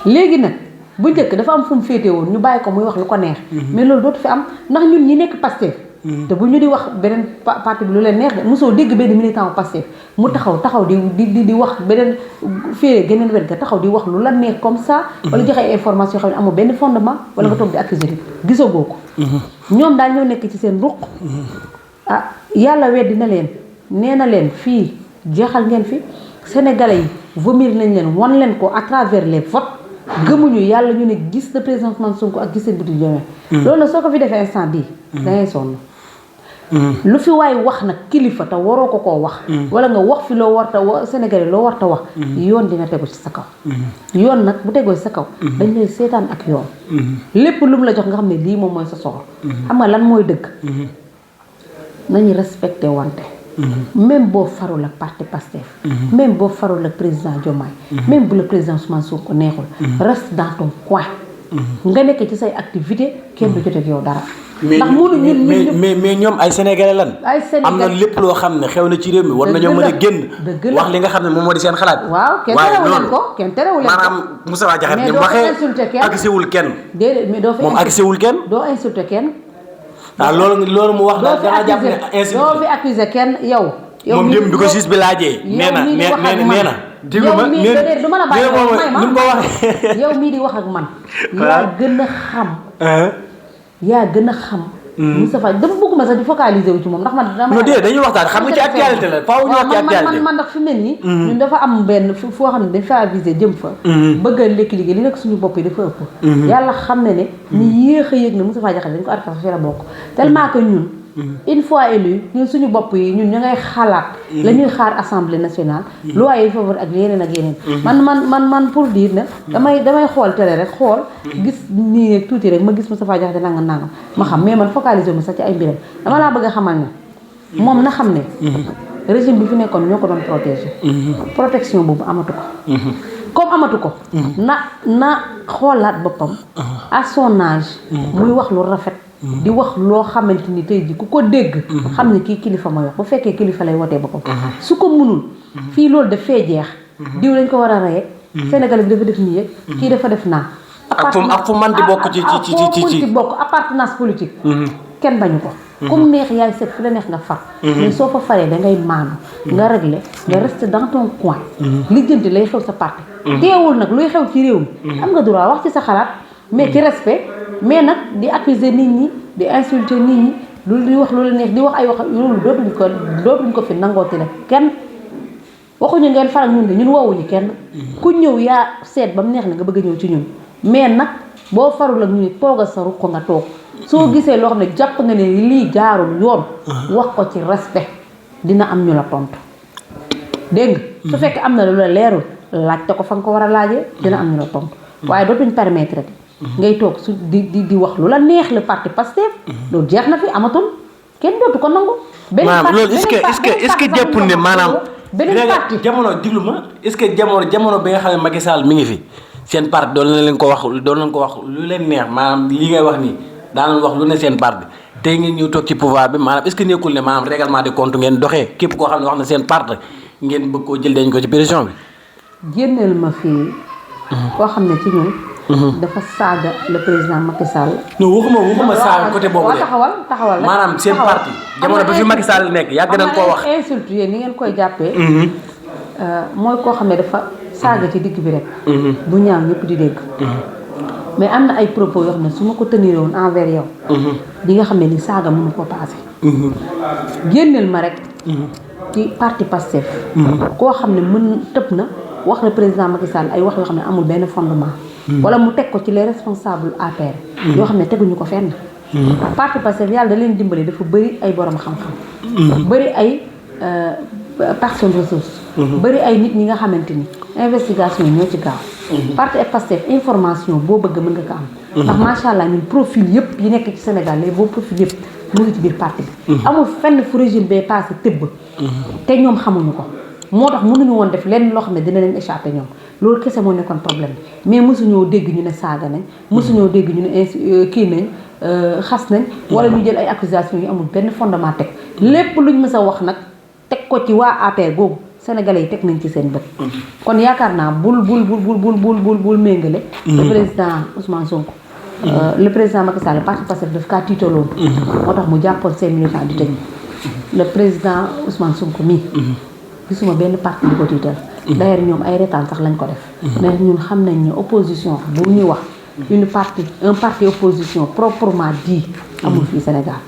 léegi nag bu njëkk dafa am fu mu féete woon ñu bàyyi ko muy wax lu ko neex mais loolu dootu fi am ndax ñun ñi nekk Pastef te bu ñu di wax beneen parti bi lu leen neex de mosoo dégg benn militant Pastef mu taxaw di wax beneen féere geneen wet ga taxaw di wax lu la neex comme ça wala joxe ay information yoo xam ne amul benn fondement wala nga toog di accuser nit gisagoo ko ñoom daal ñoo nekk ci seen ruq yàlla weddi na leen nee na leen fii jeexal ngeen fi sénégalais yi vomir nañ leen wan leen ko à travers les votes gëmuñu yàlla ñu ne gis na président Ousmane Sonko ak gis seen biti Diomaye loolu nag soo ko fi defee instant bii dangay sonn lu fi waay wax nag kilifa te waroo ko koo wax wala nga wax fi loo warta sénégalais loo warta wax yoon dina tegu ci sa kaw yoon nag bu tegoo ci sa kaw dañ lay seetaan ak yoon lépp lu mu la jox nga xam ne lii moom mooy sa soxla xam nga lan mooy dëgg nañu respecté wante même boo farul ak parti Pastef même boo farul ak président Diomaye même bu la président Ousmane Sonko neexul reste dans ton coin nga nekk ci say activité kenn du jot ak yow dara ndax mais ñoom ay sénégalais lan am na lépp loo xam ne xew na ci réew mi war nañoo mën a génn wax li nga xam ne moom moo di seen xalaat waaw kenn terewul leen ko kenn terewul leen ko maanaam Moustapha Diakhaté ni mu waxee agisiwul kenn déedéet mais doo fi moom agisiwul kenn doo insulté kenn loolu mu wax daal dama jàpp ne insulté doo fi accusé kenn yow moom démb bi ko juge bi laajee nee na yow mii du ma la bàyyi ni mu ko waxee yow mii di wax ak man yaa gën a xam Moustapha dama bëgguma sax di focaliser wu ci moom ndax man dama non dañuy waxtaan xam nga ci actualité la faaw ñu wax ci actualité man ndax fi mel nii ñun dafa am benn foo xam ne dañ fa avisé jëm fa bëgg a lekk liggéey li nekk suñu bopp yi dafa ëpp yàlla xam ne ñu yéex a yëg ne Moustapha Diakhaté dañ ko arrêté fi la bokk tellement que ñun une fois élu ñun suñu bopp yi ñun ñu ngay xalaat la ñuy xaar assemblée nationale loi yi favori ak yeneen ak yeneen man pour dire ne damay xool télé rek xool gis nii rek tuuti rek ma gis Moustapha Diakhaté nangam ma xam mais man focaliser ma sax ci ay mbiram dama laa bëgg a xamal ne moom na xam ne régime bi fi nekkoon ñoo ko doon protéger protection boobu amatu ko comme amatu ko na xoolaat boppam à son âge muy wax lu rafet di wax loo xamante ni tey ji ku ko dégg xam ne kii kilifa ma wax bu fekkee kilifa lay wotee boppam su ko mënul fii loolu daf fee jeex diw lañ ko war a reye Sénégal bi dafa def nii yëg kii dafa def naa ak fu man di bokk ci bokk appartenance politique kenn bañu ko comme neex yaay seet fu la neex nga far mais soo fa faree da ngay maanu nga réglé nga reste dans ton coin lijjanti lay xew sa parti teewul nag luy xew ci réew mi am nga droit wax ci sa xalaat mais ci respect mais nag di accuser nit ñi di insulter nit ñi lu di wax lu la neex di wax ay wax loolu dootuñ ko fi nangooti la kenn waxuñu ngeen faral ñun de ñun woowuñu kenn ku ñëw yaa seet ba mu neex na nga bëgg a ñëw ci ñun mais nag boo farul ak ñu toogal sa ruq nga toog soo gisee loo xam ne jàpp nga ne lii jaarul yoon wax ko ci respect dina am ñu la tontu dégg nga su fekkee am na lu la leerul laajte ko fa nga ko war a laajee dina am ñu la tontu waaye dootuñ permettre rek ngay toog su di wax lu la neex le parti Pastef loolu jeex na fi amatul kenn dootu ko nangu. beneen parti loolu est-ce que jàpp ne maanaam. beneen parti jamono diglu ma est-ce que jamono bi nga xam ne Macky Sall mi ngi fi seen parti doon na leen ko wax lu leen neex maanaam li ngay wax nii daan wax lu ne seen parti tey ngeen ñëw toog ci pouvoir bi maanaam est-ce que nekkul ne maanaam règlement de compte ngeen doxee képp koo xam ne wax na seen parti ngeen bëgg koo jël dañ ko ci pression bi. génneel ma fii koo xam ne ci ñun. dafa saaga le président Macky Sall. non waxuma saaga côté boobu de. taxawal maanaam seen parti. jamono bi fi Macky Sall nekk yàgg nañ koo wax. insulte yéen ni ngeen koy jàppee. mooy koo xam ne dafa saaga ci digg bi rek. bu ñaaw ñëpp di dégg. mais am na ay propos yoo xam ne su ma ko tenir woon envers yow. di nga xam ne ni saaga mënu ko passé. génneel ma rek. ci parti Pastef. koo xam ne tëb na wax le président Macky Sall ay wax yoo xam ne amul benn fondement. wala mu teg ko ci les responsables APR. yoo xam ne teguñu ko fenn. parti Pastef yàlla da leen dimbali dafa bëri ay borom xam-xam. bëri ay personnes ressources. bëri ay nit ñi nga xamante ni investigation yi ñoo ci gaaw. parti Pastef information boo bëgg mën nga ko am. ndax macha allah ñun profil yëpp yi nekk ci Sénégal les beaux profil yëpp mu ngi ci biir parti bi. amul fenn fu régime bee passé tëbb. te ñoom xamuñu ko. moo tax mënuñu woon def lenn loo xam ne dina leen échappé ñoom loolu kese moo nekkoon problème bi mais mosuñoo dégg ñu ne saaga nañ mosuñoo dégg ñu ne kii nañ xas nañ wala ñu jël ay accusations yu amul benn fondement teg lépp luñ mës a wax nag teg ko ci waa APR boobu sénégalais yi teg nañ ci seen bët. kon yaakaar naa bul méngale le président Ousmane Sonko le président Macky Sall parti Pastef daf kaa tiitaloon. moo tax mu jàppoon seen militants di tëj. le président Ousmane Sonko mii. gisuma benn parti di ko tiital. d'ailleurs ñoom ay retaan sax lañ ko def. mais ñun xam nañ ne opposition bu ñuy wax. un parti opposition proprement dit. amul fii Sénégal.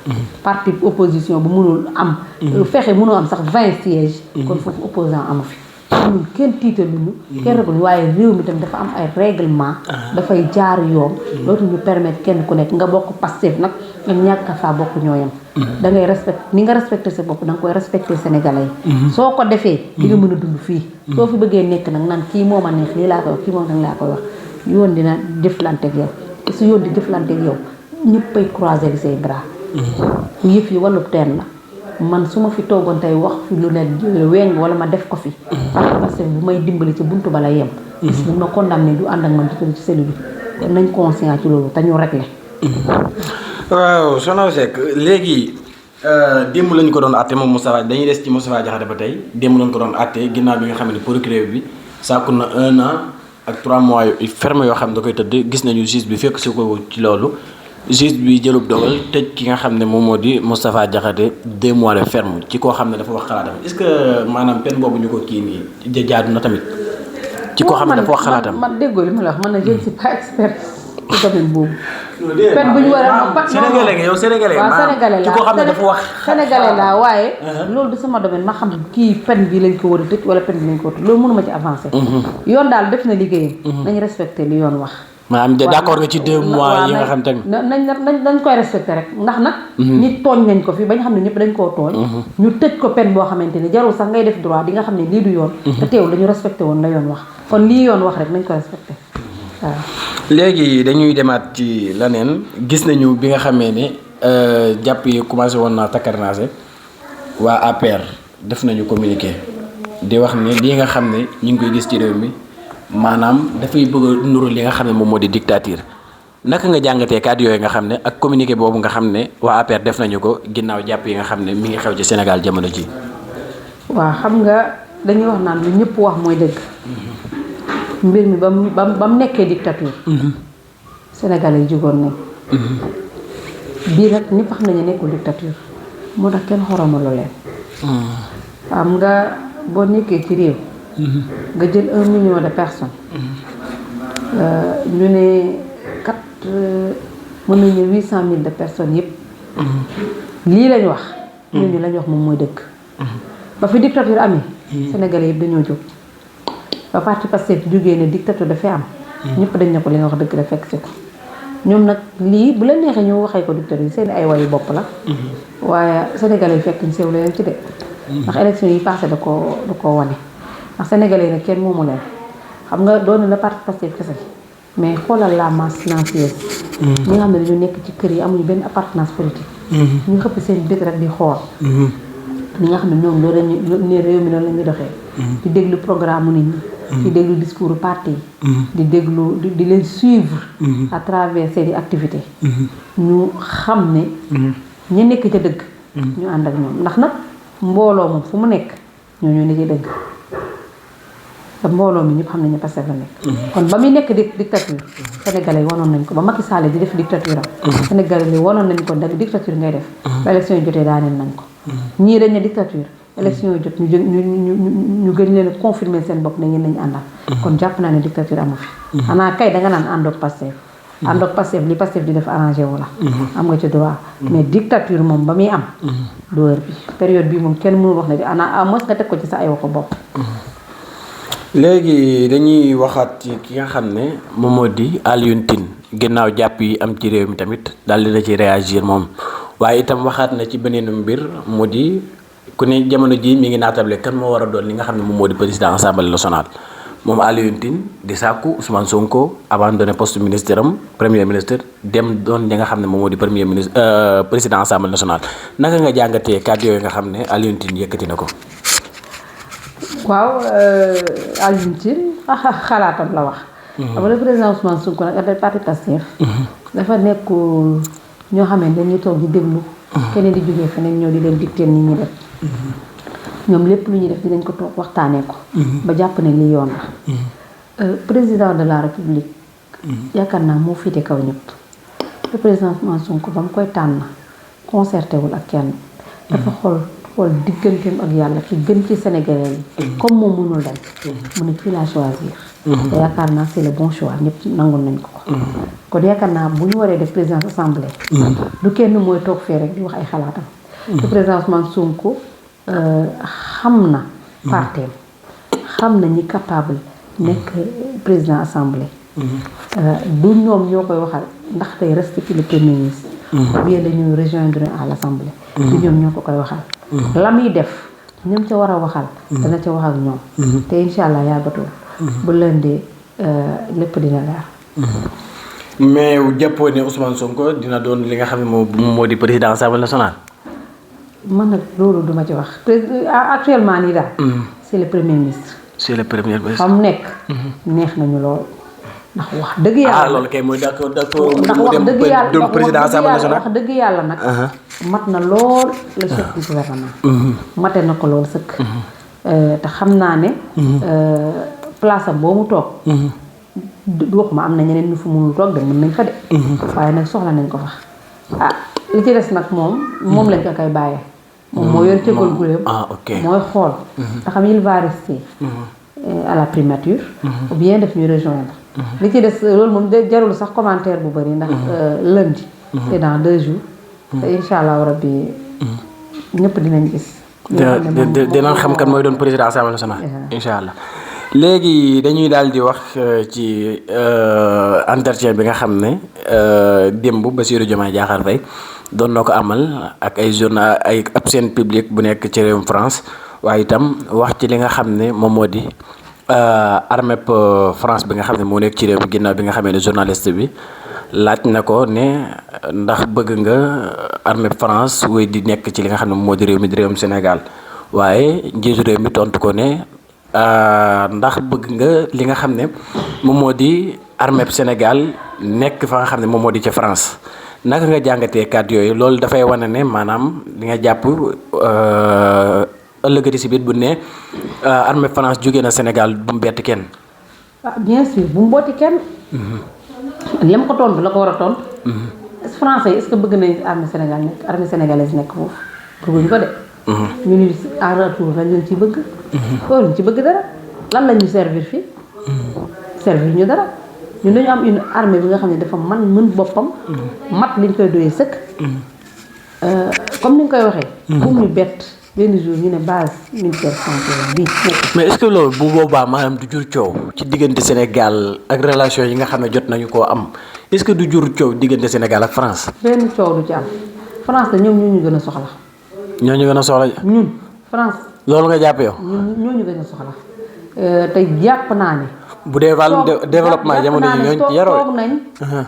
parti opposition bu mënul am. fexe mënoo am sax 20 sièges. kon foofu opposant amu fi. ñun kenn tiitaluñu. kenn ragaluñu waaye réew mi tamit dafa am ay règlement. dafay jaar yoon. dootu ñu permettre kenn ku nekk nga bokk Pastef nag nga ñàkk faa bokk ñooyam. da ngay ni nga respecté sa bopp da nga koy respecté sénégalais yi. soo ko defee di nga mën a dund fii. soo fi bëggee nekk nag naan kii moo ma neex lii laa koy wax kii moom nag laa koy wax yoon dina jëflanteeg yow te su yoon di jëflanteeg yow ñëppay croiser li say bras. yëf yi wàllu teen la. man su ma fi toogoon tey wax fi lu ne weng wala ma def ko fi. parce que bu may dimbali ci buntu bala yem. gis bu ma condamné du ànd ak man ci cellule bi kon nañ conscient ci loolu te ñu réglé. waaw Soxna Seck léegi démb lañ ko doon àtte moom Moustapha dañuy des ci Moustapha Diakhaté ba tey démb lañ ko doon àtte ginnaaw bi nga xam ne procureur bi sàkku na 1 an ak 3 mois yu ferme yoo xam ne da koy tëdd gis nañu juge bi fekk si ko ci loolu. juge bi jëlub dogal tëj ki nga xam ne moom moo di Moustapha Diakhaté 2 mois de ferme ci koo xam ne dafa wax xalaatam est-ce que maanaam peine boobu ñu ko kii nii jaadu na tamit. ci koo xam ne dafa wax xalaatam man déggoo li ma la wax man na je ne suis pas expert ci domaine boobu. peine bu ñu war a sénégalais nga yow sénégalais. waaw sénégalais ci koo xam ne dafa wax. sénégalais laa waaye. loolu du sama domaine ma xam kii peine bi lañ ko war a tëj wala peine bi lañ ko war a tëj loolu mënuma ci avancer. yoon daal def na liggéeyam. nañ respecté li yoon wax. maanaam d'accord nga ci 2 mois yi nga xam tamit. nañ koy respecté rek ndax nag. nit tooñ nañ ko fi ba nga xam ne ñëpp dañ koo tooñ. ñu tëj ko peine boo xamante ni jarul sax ngay def droit di nga xam ne lii du yoon. te teewul dañu respecté woon la yoon wax kon lii yoon wax rek nañ ko respecté waaw. léegi dañuy demaat ci leneen gis nañu bi nga xamee ne jàpp yi commencé woon naa takkarnaase waa APR def nañu communiqué di wax ne lii nga xam ne ñu ngi koy gis ci réew mi. maanaam dafay bëgg a nuru li nga xam ne moom moo di dictature naka nga jàngatee kàddu yooyu nga xam ne ak communiqué boobu nga xam ne waa APR def nañu ko ginnaaw jàpp yi nga xam ne mi ngi xew ci Sénégal jamono ji. waaw xam nga dañuy wax naan lu ñëpp wax mooy dëgg. mbir mi ba mu nekkee dictature. Sénégalais yi jugoon nañ. bii nag ñëpp xam nañu nekkul dictature moo tax kenn xoromalu leen. xam nga boo nekkee ci réew. nga jël 1 million de personnes. ñu ne kat mën nañu 800 000 de personnes yëpp. lii lañ wax. ñooñu lañ wax moom mooy dëgg. ba fi dictature amee. Sénégalais yëpp dañoo jóg. ba parti Pastef jógee ne dictature dafay am. ñëpp dañ ne ko li nga wax dëgg la fekk si ko. ñoom nag lii bu la neexee ñu waxee ko dictature seen ay wayu bopp la. waaye Sénégalais yi fekk ñu sew leen ci de. ndax élection yi passé da koo wane. ndax sénégalais nag kenn moomu leen xam nga doon na parti Pastef kese mais xoolal la masse silencieuse. ñi nga xam ne dañu nekk ci kër yi amuñu benn appartenance politique. ñu xëpp seen bët rek di xool. ñi nga xam ne ñoom loolu lañu ne réew mi noonu la ñuy doxee. di déglu programme nit ñi. di déglu discours parti yi. di déglu di leen suivre. à travers seen i activités. ñu xam ne. ñi nekk ca dëgg. ñu ànd ak ñoom ndax nag mbooloo moom fu mu nekk ñoo ne ci dëgg. te mbooloo mi ñëpp xam nañu Pastef la nekk. kon ba muy nekk dictature sénégalais yi wanoon nañ ko ba Macky Sall di def dictature am. sénégalais yi wanoon nañ ko nag dictature ngay def. ba élection yi jotee daaneel nañ ko. ñii dañ ne dictature élection yi jot ñu gën leen a confirmer seen bopp ne ñeen nañu àndal. kon jàpp naa ne dictature amu fi. xanaa kay danga naan àndoog Pastef. àndoog Pastef li Pastef di def arrangé wu la. am nga ci droit. mais dictature moom ba muy am. du heure bi période bi moom kenn mënul wax ne ana à moins nga teg ko ci sa ay waxu bopp. léegi dañuy waxaat ci ki nga xam ne moom moo di Alioune Tine ginnaaw jàpp yi am ci réew mi tamit daal dina ci réagir moom waaye itam waxaat na ci beneen mbir mu di ku ne jamono ji mi ngi naatable kan moo war a doon li nga xam ne moom moo di président assemblée nationale moom Alioune Tine di sàkku Ousmane Sonko abandonné poste ministre am premier ministre dem doon li nga xam ne moom moo di premier ministre président assemblée nationale naka nga jàngatee kàddu yooyu nga xam ne Alioune Tine yëkkati na ko. waaw Alioune Tine xalaatam la wax. xam nga le président Ousmane Sonko nag ak parti Pastef dafa nekk ñoo xam ne dañuy toog di déglu. keneen di jógee feneen ñoo di leen dicter ni ñuy def. ñoom lépp lu ñuy def dinañ ko toog waxtaanee ko. ba jàpp ne li yoon la. président de la république. yaakaar naa moo féete kaw ñëpp. le président Ousmane Sonko ba mu koy tànn concerté wul ak kenn. dafa xool digganteem ak yàlla ki gën ci Sénégalais yi. comme moom mënul dem. mu ne kii laa choisir. te yaakaar naa c'est le bon choix ñëpp nangul nañ ko. kon yaakaar naa bu ñu waree def présidence assemblée. du kenn mooy toog fee rek di wax ay xalaatam. le président Ousmane Sonko xam na parteem xam na ñi capable nekk président assemblée. du ñoom ñoo koy waxal ndax tey respecté le premier ministre. bien dañuy rejoindre à l'assemblée. du ñoom ñoo ko koy waxal. la muy def ñoom ca war a waxal. dana ca wax ak ñoom. te incha allah yàggatul. bu lëndee lépp dina leer. mais jàppoo ne Ousmane Sonko dina doon li nga xam ne moo di président assemblée nationale. man nag loolu duma ci wax actuellement nii daal. c'est le premier ministre. c'est le premier ministre. fa mu nekk. neex nañu lool. ndax wax dëgg yàlla loolu kay mooy d'accord ndax wax dëgg yàlla doon président assemblée nationale. wax dëgg yàlla nag. mat na lool le chef du gouvernement. mate na ko lool sëkk. te xam naa ne. place am boo mu toog. waxuma am na ñeneen ñu fu mënul toog de mën nañ fa de. waaye nag soxla nañ ko fa. li ci des nag moom lañ ko koy bàyyee. moom moo yor cëggal guleem. mooy xool. te xam il va rester. à la primature. ou bien def ñu rejoindre. li ci des loolu moom jarul sax commentaire bu bëri ndax lundi. c'est dans 2 jours. te incha allah rabbi ñëpp dinañ gis. dinañ xam kan mooy doon président assemblée nationale. incha allah léegi dañuy daal di wax ci entretien bi nga xam ne démb Bassirou Diomaye Diakhar Faye doon na ko amal ak ay journal ay ab chaîne publique bu nekk ci réewum France waaye itam wax ci li nga xam ne moom moo di armée France bi nga xam ne moo nekk ci réew mi ginnaaw bi nga xamee ne journaliste bi laaj na ko ne ndax bëgg nga armée France wéy di nekk ci li nga xam ne moom moo di réew mi di réewum Sénégal waaye njiitu réew mi tontu ko ne ndax bëgg nga li nga xam ne moom moo di armée Sénégal nekk fa nga xam ne moom moo di ca France naka nga jàngatee kàddu yooyu loolu dafay wane ne maanaam li nga jàpp ëllëgati si biir bu ne armée France jóge na Sénégal bu mu bett kenn. bien sûr bu mu booti kenn. li ma ko tontu la ko war a tontu. français yi est-ce que bëgg nañ armée sénégalaise nekk foofu bëgguñ ko de. ñu ni en retour lañ leen ci bëgg. loolu ñu ci bëgg dara lan la ñu servir fii. servir ñu dara ñun dañu am une armée bi nga xam ne dafa mën boppam. mat liñ koy doyee sëkk. comme ni nga koy waxee. bu ñu bett benn jour ñu ne base militaire française bii. mais est-ce que loolu bu boobaa maanaam du jur coow ci diggante Sénégal ak relation yi nga xam ne jot nañu koo am est-ce que du jur coow diggante Sénégal ak France. benn coow du ci am France la ñoom ñoo ñu gën a soxla. ñoo ñu gën a soxla. ñun France. loolu nga jàpp yow. ñoo ñu gën a soxla te jàpp naa ne. bu dee wàllum développement jamono ji ñoo yaroo toog nañ.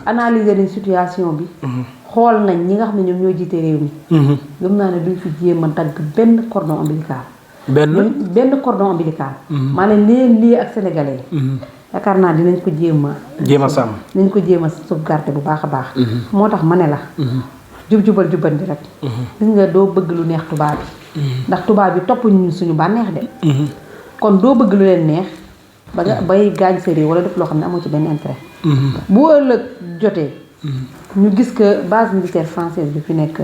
analyser nañ situation bi. xool nañ ñi nga xam ne ñoom ñoo jiite réew mi. gëm naa ne duñ fi jéem a dagg benn cordon ombilical. benn cordon ombilical. maanaam lii ak sénégalais yi. yaakaar naa dinañ ko jéem a sàmm. dinañ ko jéem a sauvegarder bu baax a baax. moo tax ma ne la. jubal jubandi rek. gis nga doo bëgg lu neex tubaab bi. ndax tubaab bi topp ñu suñu bànneex de. kon doo bëgg lu leen neex. ba nga bay gaañ sa réew wala def loo xam ne amoo ci benn intérêt. bu ëllëg jotee. ñu gis que base militaire française bi fi nekk.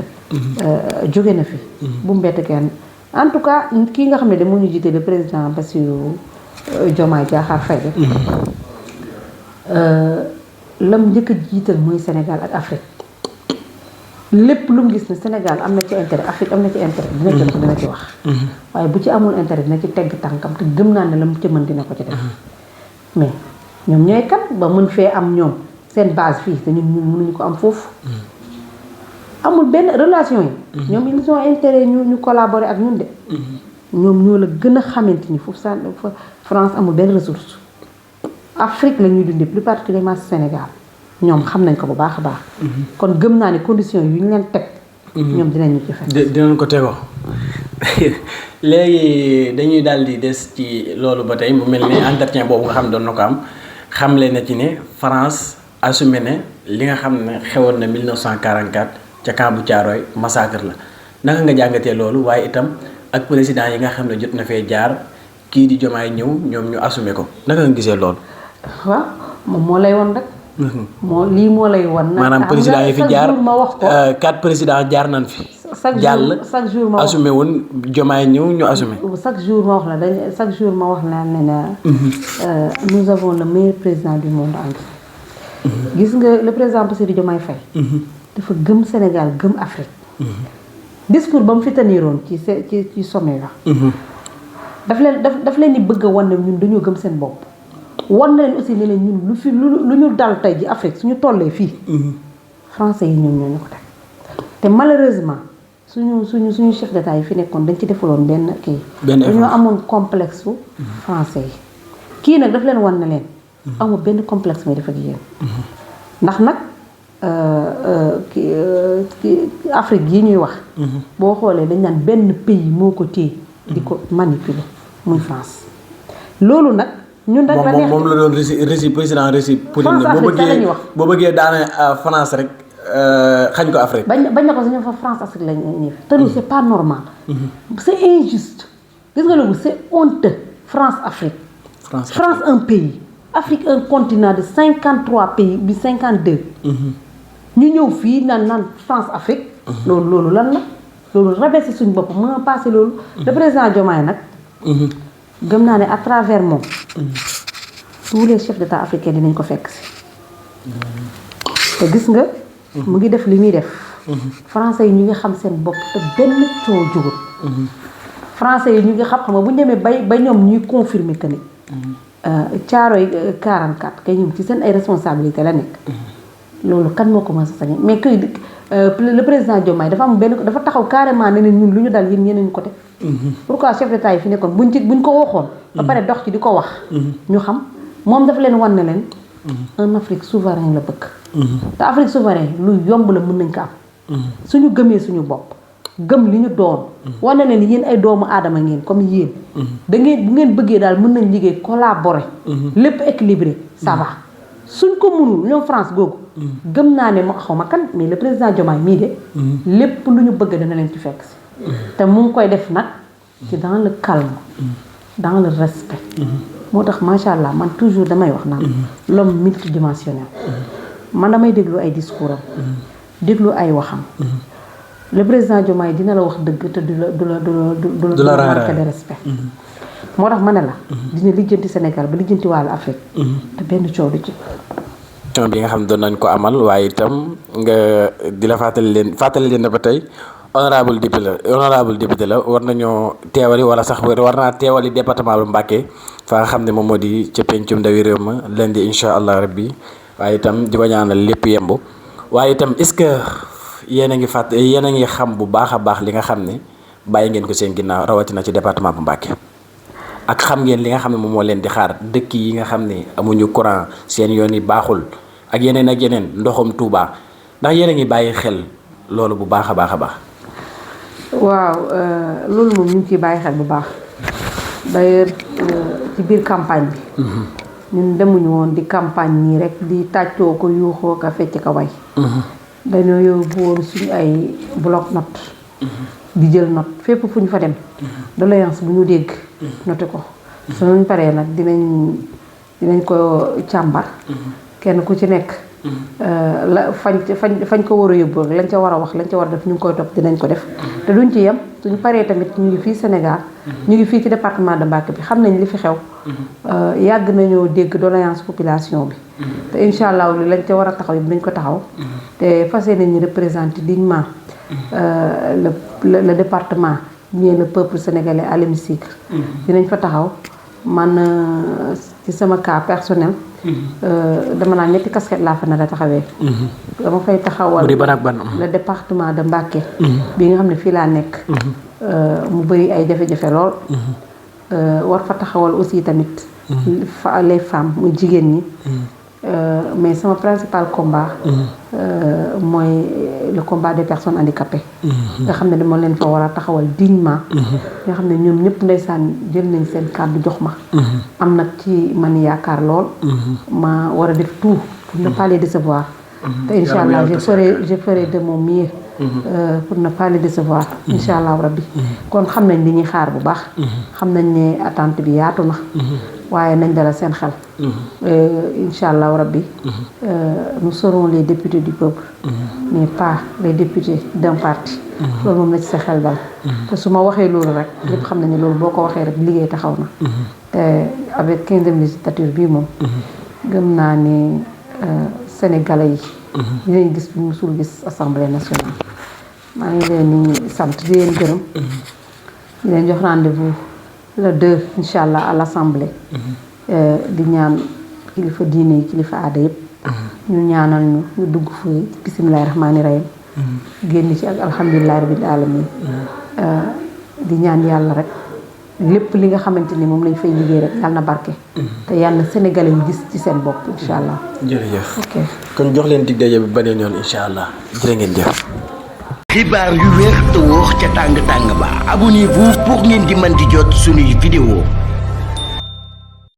jóge na fi. bu mbett kenn en tout cas kii nga xam ne de moo ñu jiite le président Bassirou Diomaye Diakhar Faye. lam njëkk a jiital mooy Sénégal ak Afrique lépp lu mu gis ne Sénégal am na ci intérêt Afrique am na ci intérêt. dina ci wax. waaye bu ci amul intérêt dina ci tegg tànkam te gëm naa ne la mu ci mën dina ko ci def. mais ñoom ñooy kat ba mën fee am ñoom seen base fii te ñun mënuñu ko am foofu. amul benn relation yi. ñoom ils ont intérêt ñu collaborer ak ñun de. ñoom ñoo la gën a xamante ni foofu France amul benn ressource. Afrique la ñuy dundee plus particulièrement Sénégal ñoom xam nañ ko bu baax a baax. kon gëm naa ne conditions yu ñu leen teg. ñoom dinañu ci fekk. dinañ ko tegoo léegi dañuy daal di des ci loolu ba tey mu mel ni entretien boobu nga xam doon na ko am xamle na ci ne France assumé ne li nga xam ne xewoon na 1944 ca camp bu Thiaroye massacre la naka nga jàngatee loolu waaye itam ak président yi nga xam ne jot na fee jaar kii di Diomaye ñëw ñoom ñu assumé ko naka nga gisee loolu. waaw moom moo lay woon rek moo lii moo lay wan. maanaam président yi fi jaar ma wax ko 4 présidents jaar nañ fi. chaque jour ma wax assumé woon Diomaye ñëw ñu assumé. chaque jour ma wax la chaque jour ma wax la ne nous avons le meilleur président du monde entier. gis nga le président Bassirou Diomaye Faye. dafa gëm Sénégal gëm Afrique. discours ba mu fi teniroon ci sommet la. daf leen di bëgg a wan ne ñun dañoo gëm seen bopp. wan na leen aussi ne leen ñun lu ñu dal tey ji Afrique suñu tollee fii. français yi ñoom ñoo ñu ko teg te malheureusement suñu chef d'état yi fi nekkoon dañ ci defaloon benn kii. dañoo amoon complexe su français yi. kii nag daf leen wan na leen. amul benn complexe may def ak yéen. ndax nag Afrique yi ñuy wax. boo xoolee dañ naan benn pays moo ko téye. di ko manipuler muy France. loolu nag. ñun rek la neex moom la doon récit président récit Poutine boo bëggee daane France rek xañ ko Afrique. bañ na ko suñu fa France Afrique lañ ñëw te loolu c'est pas normal. C'est injuste. gis nga loolu c'est honteux France Afrique. France un pays. Afrique un continent de 53 pays bi 52. ñu ñëw fii naan France Afrique. loolu lan la loolu rabaisser suñu bopp mën a passé loolu. le président Diomaye nag. gëm naa ne à travers moom. tous les chefs d'État africains dinañ ko fekk si. te gis nga. mu ngi def li muy def. français yi ñu ngi xam seen bopp te benn coow jugut. français yi ñu ngi xam nga bu ñu demee ba ñoom ñuy confirmer que ni. Thiaroye 44 kay ñoom ci seen ay responsabilité la nekk. loolu kan moo ko mën a sañ mais que le président Diomaye dafa taxaw carrément ne ñun lu ñu dal yéen ñeneen ñu ko teg. pourquoi chef d'état yi fi nekkoon buñ ko waxoon. ba pare dox ci di ko wax. ñu xam moom dafa leen wan ne leen. un Afrique souverain la bëgg. te Afrique souverain lu yomb la mën nañ ko am. suñu gëmee suñu bopp gëm li ñu doon. wan na leen yéen ay doomu aadama ngeen comme yéen. bu ngeen bëggee daal mën nañ liggéey collaborer. lépp équilibré ça va. suñ ko mënul ñoom France googu. gëm naa ne ma xaw ma kan mais le président Diomaye mii de. lépp lu ñu bëgg dana leen ci fekk si. te mu ngi koy def nag. ci dans le calme. dans le respect. moo tax macha allah man toujours damay wax naan. l'homme multidimensionnel. man damay déglu ay discours am. déglu ay waxam. le président Diomaye dina la wax dëgg te du la manque de respect. moo tax ma ne la. dina lijjanti Sénégal ba lijjanti wàllu Afrique. te benn coow du ci. bi nga xam ne doon nañ ko amal waaye itam nga di la fàttali leen ne ba tey honorable député la war nañoo teewali wala sax war naa teewali département bu Mbacké fa nga xam ne moom moo di ca pencum ndawi réew ma lundi incha allah rabbi waaye itam di ko ñaanal lépp yemb waaye itam est-ce que yéen a ngi xam bu baax a baax li nga xam ne bàyyi ngeen ko seen ginnaaw rawatina ci département bu Mbacké ak xam ngeen li nga xam ne moom moo leen di xaar dëkk yi nga xam ne amuñu courant seen yoon yi baaxul ak yeneen ndoxum Touba ndax yéen a ngi bàyyi xel loolu bu baax a baax a baax. waaw loolu moom ñu ngi ciy bàyyi xel bu baax d'ailleurs ci biir campagne bi. ñun demuñu woon di campagne nii rek di tàccoo ko yuuxoo ko fecc ko way. dañoo yóbbu woon suñu ay bloc-notes. di jël note fépp fu ñu fa dem. doléance bu ñu dégg. noté ko suñu paree nag dinañ ko càmbar. kenn ku ci nekk. la fañ ko war a yóbbu lañ ca war a wax lañ ca war a def ñu ngi koy topp dinañ ko def. te duñ ci yem suñu paree tamit ñu ngi fii Sénégal. ñu ngi fii ci département de Mbacké bi xam nañ li fi xew. yàgg nañoo dégg doléance population bi. te incha allah li lañ ca war a taxaw yëpp dañ ko taxaw. te fas yéene ñu représenter dignement le département bien le peuple sénégalais à l'hémicycle. dinañ fa taxaw man ci sama cas personnel. dama naan ñetti casquette laa fa nar a taxawee. dama fay taxawal le département de Mbacké. bi nga xam ne fii laa nekk. mu bëri ay jafe-jafe lool. war fa taxawal aussi tamit. les femmes muy jigéen ñi. mais sama principal combat. mooy le combat des personnes handicapées. nga xam ne dama leen fa war a taxawal dignement. nga xam ne ñoom ñëpp ndeysaan jël nañ seen kàddu jox ma. am nag ci man yaakaar lool. ma war a def tout pour ne pas les décevoir. te incha allah je ferai de mon mieux. pour ne pas les décevoir. incha allah rabbi kon xam nañ li ñuy xaar bu baax. xam nañ ne attente bi yaatu na. waaye nañ dalal seen xel. incha allahu rabbi. nous serons les députés du peuple. mais pas les députés d'un parti. loolu moom na ci sa xel dal. te su ma waxee loolu rek. lépp xam nañu loolu boo ko waxee rek liggéey taxaw na. te avec 15e législature bii moom. gëm naa ni sénégalais yi. dinañ gis lu musul gis assemblée nationale. maa ngi leen di sant di leen gërëm. di leen jox rendez-vous le 2 incha allah à l'assemblée. di ñaan kilifa diine yi kilifa aada yëpp. ñu ñaanal ñu dugg fi bisimilahi rahmaani rahim. génn ci ak alhamdulilahi rabbil alamin. di ñaan yàlla rek lépp li nga xamante ni moom lañ fay liggéey rek yàlla na barke. te yàlla sénégalais yi gis ci seen bopp incha allah. jërëjëf. ok kon jox leen dig daje bi beneen yoon incha allah jërë ngeen jëf. xibaar yu wér te wóor ca tàng tàng ba abonnez-vous pour ngeen di mën di jot suñuy vidéo